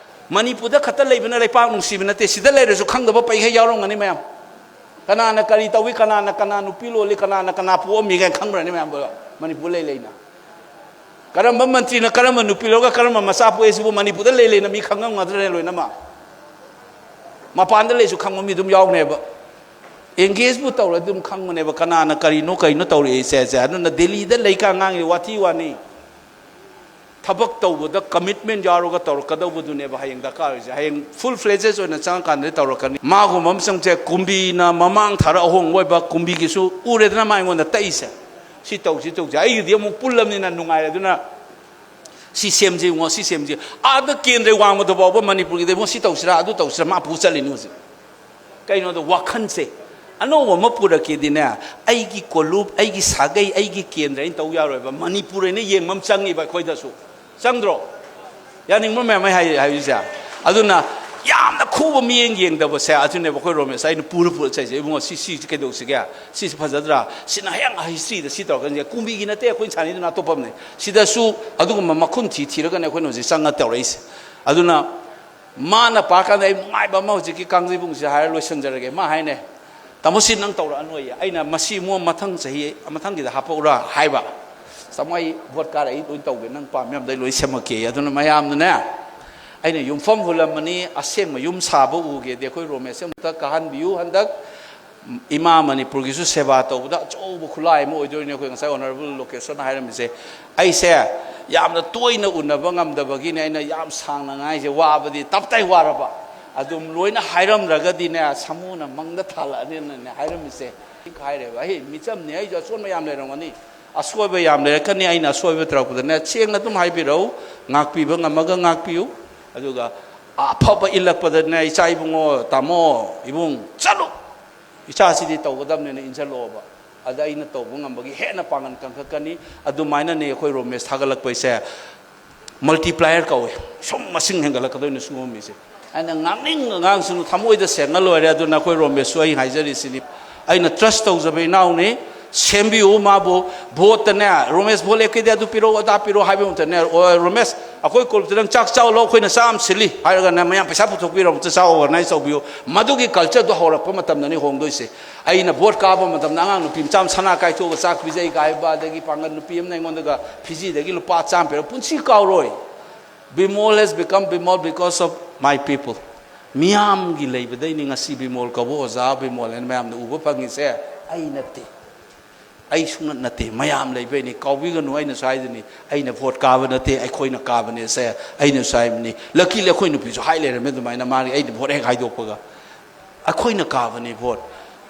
ꯃꯅꯤꯄꯨꯔꯗ ꯈꯛꯇ ꯂꯩꯕꯅ ꯂꯩꯄꯥꯛ ꯅꯨꯡꯁꯤꯕ ꯅꯠꯇꯦ, ꯁꯤꯗ ꯂꯩꯔꯁꯨ ꯈꯪꯗꯕ ꯄꯩꯈꯩ ꯌꯥꯎꯔꯝꯒꯅꯤ ꯃꯌꯥꯝ꯫ ꯀꯅꯥꯅ ꯀꯔꯤ ꯇꯧꯏ, ꯀꯅꯥꯅ ꯀꯅꯥ ꯅꯨꯄꯤ ꯂꯣꯜꯂꯤ, ꯀꯅꯥꯅ ꯀꯅꯥ ꯄꯣꯛꯑꯝꯃꯤ ꯀꯥꯏꯅ ꯈꯪꯕ꯭ꯔꯅꯤ ꯃꯌꯥꯝ? ꯃꯅꯤꯄꯨꯔ ꯂꯩ ꯂꯩꯅ ꯀꯔꯝꯕ ꯃꯟꯇ꯭ꯔꯤꯅ ꯀꯔꯝꯕ ꯅꯨꯄꯤ ꯂꯧꯔꯒ ꯀꯔꯝꯕ ꯃꯆꯥ ꯄꯣꯛꯑꯦ ꯁꯤꯕꯨ ꯃꯅꯤꯄꯨꯔꯗ ꯂꯩ ꯂꯩꯅ ꯃꯤ ꯈꯪꯉꯝꯒꯗ꯭ꯔꯅꯦ ꯂꯣꯏꯅꯃꯛ? ꯃꯄꯥꯟꯗ ꯂꯩꯁꯨ ꯈꯪꯕ ꯃꯤ ꯑꯗꯨꯝ ꯌꯥꯎꯅꯦꯕ꯫ ꯑꯦꯡꯒꯦꯖꯄꯨ ꯇꯧꯔꯗꯤ ꯑꯗꯨꯝ ꯈꯪꯕꯅꯦꯕ ꯀꯅꯥꯅ ꯀꯔꯤꯅꯣ ꯀꯩꯅꯣ ꯇꯧꯔꯛꯏꯁꯦ꯫ ꯑꯗꯨꯅ ꯗꯦꯜꯂꯤꯗ ꯂꯩꯀꯥꯟ ꯉꯥꯡꯉꯤ ꯋꯥꯊꯤ ꯋꯥꯅꯤ꯫ ꯊꯕꯛ ꯇꯧꯕꯗ ꯀꯃꯤꯠꯃꯦꯟ ꯌꯥꯎꯔꯒ ꯇꯧꯔꯛꯀꯗꯧꯕꯗꯨꯅꯦꯕ ꯍꯌꯦꯡ ꯗꯔꯀꯥꯔ ꯑꯣꯏꯁꯦ꯫ ꯍꯌꯦꯡ ꯐꯨꯜ ꯐ꯭ꯂꯦꯖꯦꯁ ꯑꯣꯏꯅ ꯆꯪꯉꯀꯥꯟꯗꯗꯤ ꯇꯧꯔꯛꯀꯅꯤ꯫ ꯃꯥꯒꯨꯝꯕ ꯑꯃ ꯆꯪꯁꯦ, ꯀꯨꯝꯕꯤꯅ ꯃꯃꯥꯡ ꯊꯥꯔ ꯑꯍꯣꯡꯕ ꯑꯣꯏꯕ ꯀꯨꯝꯕꯤꯒꯤꯁꯨ ꯎꯔꯦꯗꯅ ꯃꯥ ꯑꯩꯉꯣꯟꯗ ꯇꯛꯏꯁꯦ꯫ ꯁꯤ ꯇꯧꯁꯤ ꯇꯧꯁꯤ꯫ ꯑꯩꯒꯤꯗꯤ ꯑꯃꯨꯛ ꯄꯨꯜꯂꯕꯅꯤꯅ ꯅꯨꯡꯉꯥꯏꯔꯦ꯫ ꯑꯗꯨꯅ ꯁꯤ ꯁꯦꯝꯁꯤ ꯏꯕꯨꯡꯉꯣ, ꯁꯤ ꯁꯦꯝꯁꯤ꯫ ꯑꯥꯗ ꯀꯦꯟꯗ꯭ꯔ ꯋꯥꯡꯃꯗ ꯐꯥꯎꯕ ꯃꯅꯤꯄꯨꯔꯒꯤꯗ ꯏꯕꯨꯡꯉꯣ ꯁꯤ ꯇꯧꯁꯤꯔꯥ, ꯑꯗꯨ ꯇꯧꯁꯤꯔꯥ, ꯃꯥ ꯄꯨ ꯆꯠꯂꯤꯅꯤ ꯍꯧꯖꯤꯛ꯫ ꯀꯩꯅꯣꯗ ꯋꯥꯈꯜꯁꯦ ꯑꯅꯧꯕ ꯑꯃ ꯄꯨꯔꯛꯀꯦꯗꯤꯅꯦ, ꯑꯩꯒꯤ ꯀꯣꯂꯨꯞ, ꯑꯩꯒꯤ ꯁꯥꯒꯩ, ꯑꯩꯒꯤ ꯀꯦꯟꯗ꯭ꯔ ꯑꯩꯅ ꯇꯧ ꯌꯥꯔꯣꯏꯕ꯫ ꯃꯅꯤꯄꯨꯔ ꯑꯩꯅ ꯌꯦꯡꯕ ꯑꯃ ꯆꯪꯉꯤꯕ ꯑꯩꯈꯣꯏꯗꯁꯨ꯫ ꯆꯪꯗ꯭ꯔꯣ? ꯌꯥꯅꯤꯡꯕ ꯃꯌꯥꯝ ꯑꯃ ꯍꯥꯏ-, ꯍꯥꯏꯔꯤꯁꯦ꯫ ꯑꯗꯨꯅ ꯌꯥꯝꯅ ꯈꯨꯕ ꯃꯤꯠꯌꯦꯡ ꯌꯦꯡꯗꯕꯁꯦ ꯑꯗꯨꯅꯦꯕ ꯑꯩꯈꯣꯏ ꯔꯣꯃꯦꯁ ꯑꯩꯅ ꯄꯨꯔ ꯄꯨꯔ ꯆꯠꯁꯦ꯫ ꯏꯕꯨꯡꯉꯣ, ꯁꯤ, ꯁꯤꯁꯤ ꯀꯩꯗꯧꯁꯤꯒꯦ? ꯁꯤꯁꯤ ꯐꯖꯗ꯭ꯔꯥ? ꯁꯤꯅ ꯍꯌꯦꯡ ꯍꯤꯁꯇ꯭ꯔꯤꯗ ꯁꯤ ꯇꯧꯔꯛꯀꯅꯤꯁꯦ꯫ ꯀꯨꯝꯕꯤꯒꯤ ꯅꯠꯇꯦ ꯑꯩꯈꯣꯏꯅ ꯁꯥꯟꯅꯩꯗꯨꯅ ꯑꯇꯣꯞꯄ ꯑꯃꯅꯤ꯫ ꯁꯤꯗꯁꯨ ꯑꯗꯨꯒꯨꯝꯕ ꯃꯈꯨꯟ ꯊꯤ ꯊꯤꯔꯒꯅꯦ ꯑꯩꯈꯣꯏꯅ ꯍꯧꯖꯤꯛ ꯆꯪꯉ ꯇꯧꯔꯛꯏꯁꯦ꯫ ꯑꯗꯨꯅ ꯃꯥꯅ ꯄꯥꯔꯀꯥꯟꯗ ꯑꯩ ꯅꯨꯡꯉꯥꯏꯕ ꯑꯃ ꯍꯧꯖꯤꯛꯀꯤ ꯀꯥꯡꯖꯩꯕꯨꯡꯁꯦ ꯍꯥꯏꯔ ꯂꯣꯏꯁꯤꯟꯖꯔꯒꯦ꯫ ꯃꯥ ꯍꯥꯏꯅꯦ, "ꯇꯥꯃꯣ, ꯁꯤ ꯅꯪ ꯇꯧꯔꯛꯑꯅꯣꯌꯦ꯫ ꯑꯩꯅ ꯃꯁꯤ ꯏꯕꯨꯡꯉꯣ ꯃꯊꯪ ꯆꯍꯤ, ꯃꯊꯪꯒꯤꯗ ꯍꯥꯞꯄꯛꯎꯔꯥ?" ꯍꯥꯏꯕ꯫ "ꯇꯥꯃꯣ, ꯑꯩ ꯚꯣꯠ ꯀꯥꯔ ꯑꯩ ꯂꯣꯏ ꯇꯧꯒꯦ, ꯅꯪ ꯄꯥꯝꯃꯤ ꯃꯌꯥꯝꯗꯣ ꯑꯩ ꯂꯣꯏ ꯁꯦꯝꯃꯛꯀꯦ꯫" ꯑꯗꯨꯅ ꯃꯌꯥꯝꯅꯅꯦ, ꯑꯩꯅ ꯌꯨꯝꯐꯝ ꯍꯨꯜꯂꯝꯃꯅꯤ, ꯑꯁꯦꯡꯕ ꯌꯨꯝ ꯁꯥꯕ ꯎꯒꯦꯗꯤ ꯑꯩꯈꯣꯏ ꯔꯣꯃꯦꯁꯁꯦ ꯑꯃꯨꯛꯇ ꯀꯥꯍꯟꯕꯤꯌꯨ꯫ ꯍꯟꯗꯛ ꯏꯃꯥ ꯃꯅꯤꯄꯨꯔꯒꯤꯁꯨ ꯁꯦꯕꯥ ꯇꯧꯕꯗ ꯑꯆꯧꯕ ꯈꯨꯠꯂꯥꯏ ꯑꯃ ꯑꯣꯏꯗꯣꯏꯅꯤ꯫ ꯑꯩꯈꯣꯏ ꯉꯁꯥꯏ ꯑꯣꯅꯔꯦꯕꯜ ꯂꯣꯀꯦꯁꯟ ꯍꯥꯏꯔꯝꯃꯤꯁꯦ, ꯑꯩꯁꯦ ꯌꯥꯝꯅ ꯇꯣꯏꯅ ꯎꯅꯕ ꯉꯝꯗꯕꯒꯤꯅꯦ ꯑꯩꯅ ꯌꯥꯝ ꯁꯥꯡꯅ ꯉꯥꯏꯁꯦ꯫ ꯋꯥꯕꯗꯤ ꯇꯞꯇꯥꯏ ꯋꯥꯔꯕ꯫ ꯑꯗꯨꯝ ꯂꯣꯏꯅ ꯍꯥꯏꯔꯝꯗ꯭ꯔꯒꯗꯤꯅꯦ, ꯁꯥꯃꯨꯅ ꯃꯪꯗ ꯊꯥꯜꯂꯛꯑꯅꯤꯅꯅꯦ ꯍꯥꯏꯔꯝꯃꯤꯁꯦ꯫ ꯍꯥꯏꯔꯦꯕ, ꯑꯩ ꯃꯤꯆꯝꯅꯤ, ꯑꯩꯁꯨ ꯑꯁꯣꯟꯕ ꯌꯥꯝ ꯂꯩꯔꯝꯒꯅꯤ꯫ ꯑꯁꯣꯏꯕ ꯌꯥꯝ ꯂꯩꯔꯛꯀꯅꯤ꯫ ꯑꯩꯅ ꯑꯁꯣꯏꯕ ꯇꯧꯔꯛꯄꯗꯅꯦ, ꯁꯦꯡꯅ ꯑꯗꯨꯝ ꯍꯥꯏꯕꯤꯔꯛꯎ, ꯉꯥꯛꯄꯤꯕ ꯉꯝꯃꯒ ꯉꯥꯛꯄꯤꯌꯨ꯫ ꯑꯗꯨꯒ ꯑꯐꯕ ꯏꯜꯂꯛꯄꯗꯅꯦ, "ꯏꯆꯥ ꯏꯕꯨꯡꯉꯣ, ꯇꯥꯃꯣ, ꯏꯕꯨꯡ, ꯆꯠꯂꯨ! ꯏꯆꯥꯁꯤꯗꯤ ꯇꯧꯒꯗꯕꯅꯦꯅ ꯏꯟꯁꯤꯜꯂꯛꯑꯣꯕ꯫ ꯑꯗ ꯑꯩꯅ ꯇꯧꯕ ꯉꯝꯕꯒꯤ ꯍꯦꯟꯅ ꯄꯥꯡꯒꯜ ꯀꯟꯈꯠꯀꯅꯤ꯫" ꯑꯗꯨꯃꯥꯏꯅꯅꯦ ꯑꯩꯈꯣꯏ ꯔꯣꯃꯦꯁ ꯊꯥꯒꯠꯂꯛꯄꯩꯁꯦ ꯃꯜꯇꯤꯄ꯭ꯂꯥꯏꯌꯔ ꯀꯧꯋꯦ꯫ ꯁꯨꯝ ꯃꯁꯤꯡ ꯍꯦꯟꯒꯠꯂꯛꯀꯗꯣꯏꯅꯦ ꯁꯤꯒꯨꯝꯕ ꯃꯤꯁꯦ꯫ ꯑꯩꯅ ꯉꯥꯡꯅꯤꯡ ꯉꯥꯡꯁꯅꯨ, ꯊꯃꯣꯏꯗ ꯁꯦꯡꯅ ꯂꯣꯏꯔꯦ꯫ ꯑꯗꯨꯅ ꯑꯩꯈꯣꯏ ꯔꯣꯃꯦꯁꯁꯨ ꯑꯩ ꯍꯥꯏꯖꯔꯤꯁꯤꯅꯤ, ꯑꯩꯅ ꯇ꯭ꯔꯁ ꯇꯧꯖꯕ ꯏꯅꯥꯎꯅꯤ, ꯁꯦꯝꯕꯤꯌꯨ ꯃꯥꯕꯨ꯫ ꯚꯣꯠꯇꯅꯦ, "ꯔꯣꯃꯦꯁ ꯚꯣꯠ ꯂꯦꯞꯀꯦꯗꯤ ꯑꯗꯨ ꯄꯤꯔꯛꯑꯣ, ꯑꯗꯥ ꯄꯤꯔꯛꯑꯣ" ꯍꯥꯏꯕ ꯃꯇꯝꯗꯅꯦ, "ꯑꯣ, ꯔꯣꯃꯦꯁ, ꯑꯩꯈꯣꯏ ꯀꯣꯂꯨꯞꯇ ꯅꯪ ꯆꯥꯛ ꯆꯥꯎ ꯂꯥꯎ, ꯑꯩꯈꯣꯏꯅ ꯆꯥ ꯑꯃ ꯁꯤꯜꯂꯤ" ꯍꯥꯏꯔꯒꯅꯦ, ꯃꯌꯥꯝ ꯄꯩꯁꯥ ꯄꯨꯊꯣꯛꯄꯤꯔꯣ, ꯑꯃꯨꯛꯇ ꯆꯥꯎ, ꯑꯣꯔꯒꯅꯥꯏꯁ ꯇꯧꯕꯤꯌꯨ꯫ ꯃꯗꯨꯒꯤ ꯀꯜꯆꯔꯗꯣ ꯍꯧꯔꯛꯄ ꯃꯇꯝꯗꯅꯤ ꯍꯣꯡꯗꯣꯏꯁꯦ꯫ ꯑꯩꯅ ꯚꯣꯠ ꯀꯥꯕ ꯃꯇꯝꯗ ꯑꯉꯥꯡ ꯅꯨꯄꯤ ꯃꯆꯥ ꯑꯃ ꯁꯅꯥ ꯀꯥꯏꯊꯣꯛꯑꯒ ꯆꯥꯛ ꯄꯤꯖꯩ ꯀꯥꯏꯕ, ꯑꯗꯒꯤ ꯄꯥꯡꯒꯜ ꯅꯨꯄꯤ ꯑꯃꯅ ꯑꯩꯉꯣꯟꯗꯒ ꯐꯤꯖꯤꯗꯒꯤ ꯂꯨꯄꯥ ꯆꯥꯝꯃ ꯄꯤꯔꯛ, ꯄꯨꯟꯁꯤ ꯀꯥꯎꯔꯣꯏ꯫ Bimol has become Bimol because of my people. ꯃꯤꯌꯥꯝꯒꯤ ꯂꯩꯕꯗꯩꯅꯤ ꯉꯁꯤ ꯕꯤꯃꯣꯜ ꯀꯧꯕ ꯑꯣꯖꯥ ꯕꯤꯃꯣꯜ ꯍꯥꯏꯅ ꯃꯌꯥꯝꯅ ꯎꯕ ꯐꯪꯉꯤꯁꯦ꯫ ꯑꯩ ꯅꯠꯇꯦ, ꯑꯩ ꯁꯨꯡꯅꯠ ꯅꯠꯇꯦ, ꯃꯌꯥꯝ ꯂꯩꯕꯩꯅꯤ꯫ ꯀꯥꯎꯕꯤꯒꯅꯨ, ꯑꯩꯅꯁꯨ ꯍꯥꯏꯗꯨꯅꯤ, ꯑꯩꯅ ꯚꯣꯠ ꯀꯥꯕ ꯅꯠꯇꯦ, ꯑꯩꯈꯣꯏꯅ ꯀꯥꯕꯅꯦꯁꯦ ꯑꯩꯅꯁꯨ ꯍꯥꯏꯕꯅꯤ꯫ ꯂꯛꯀꯤꯂꯤ ꯑꯩꯈꯣꯏ ꯅꯨꯄꯤꯁꯨ ꯍꯥꯏ ꯂꯩꯔꯝꯃꯦ ꯑꯗꯨꯃꯥꯏꯅ, ꯃꯥꯅꯤ ꯑꯩꯅ ꯚꯣꯠ ꯍꯦꯛ ꯍꯥꯏꯗꯣꯛꯄꯒ꯫ ꯑꯩꯈꯣꯏꯅ ꯀꯥꯕꯅꯤ ꯚꯣꯠ꯫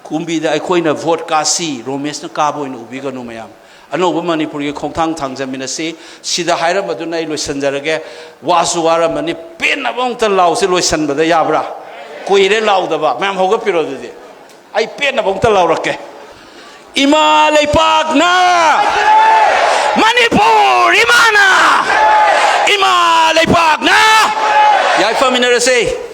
ꯀꯨꯝꯕꯤꯗ ꯑꯩꯈꯣꯏꯅ ꯚꯣꯠ ꯀꯥꯁꯤ, ꯔꯣꯃꯦꯁꯅ ꯀꯥꯕ ꯑꯣꯏꯅ ꯎꯕꯤꯒꯅꯨ ꯃꯌꯥꯝ꯫ ꯑꯅꯧꯕ ꯃꯅꯤꯄꯨꯔꯒꯤ ꯈꯣꯡꯊꯥꯡ ꯊꯥꯡꯖꯃꯤꯟꯅꯁꯤ꯫ ꯁꯤꯗ ꯍꯥꯏꯔꯝꯕꯗꯨꯅ ꯑꯩ ꯂꯣꯏꯁꯤꯟꯖꯔꯒꯦ꯫ ꯋꯥꯁꯨ ꯋꯥꯔꯝꯃꯅꯤ, ꯄꯦꯟꯅꯕ ꯑꯃꯨꯛꯇ ꯂꯥꯎꯁꯤ ꯂꯣꯏꯁꯤꯟꯕꯗ, ꯌꯥꯕ꯭ꯔꯥ? ꯀꯨꯏꯔꯦ ꯂꯥꯎꯗꯕ꯫ ꯃꯌꯥꯝ ꯍꯧꯒꯠꯄꯤꯔꯣ ꯑꯗꯨꯗꯤ꯫ ꯑꯩ ꯄꯦꯟꯅꯕ ꯑꯃꯨꯛꯇ ꯂꯥꯎꯔꯛꯀꯦ꯫ ꯏꯃꯥ ꯂꯩꯄꯥꯛꯅ, ꯃꯅꯤꯄꯨꯔ ꯏꯃꯥꯅ, ꯏꯃꯥ ꯂꯩꯄꯥꯛꯅ꯫ ꯌꯥꯏꯐꯃꯤꯟꯅꯔꯁꯦ꯫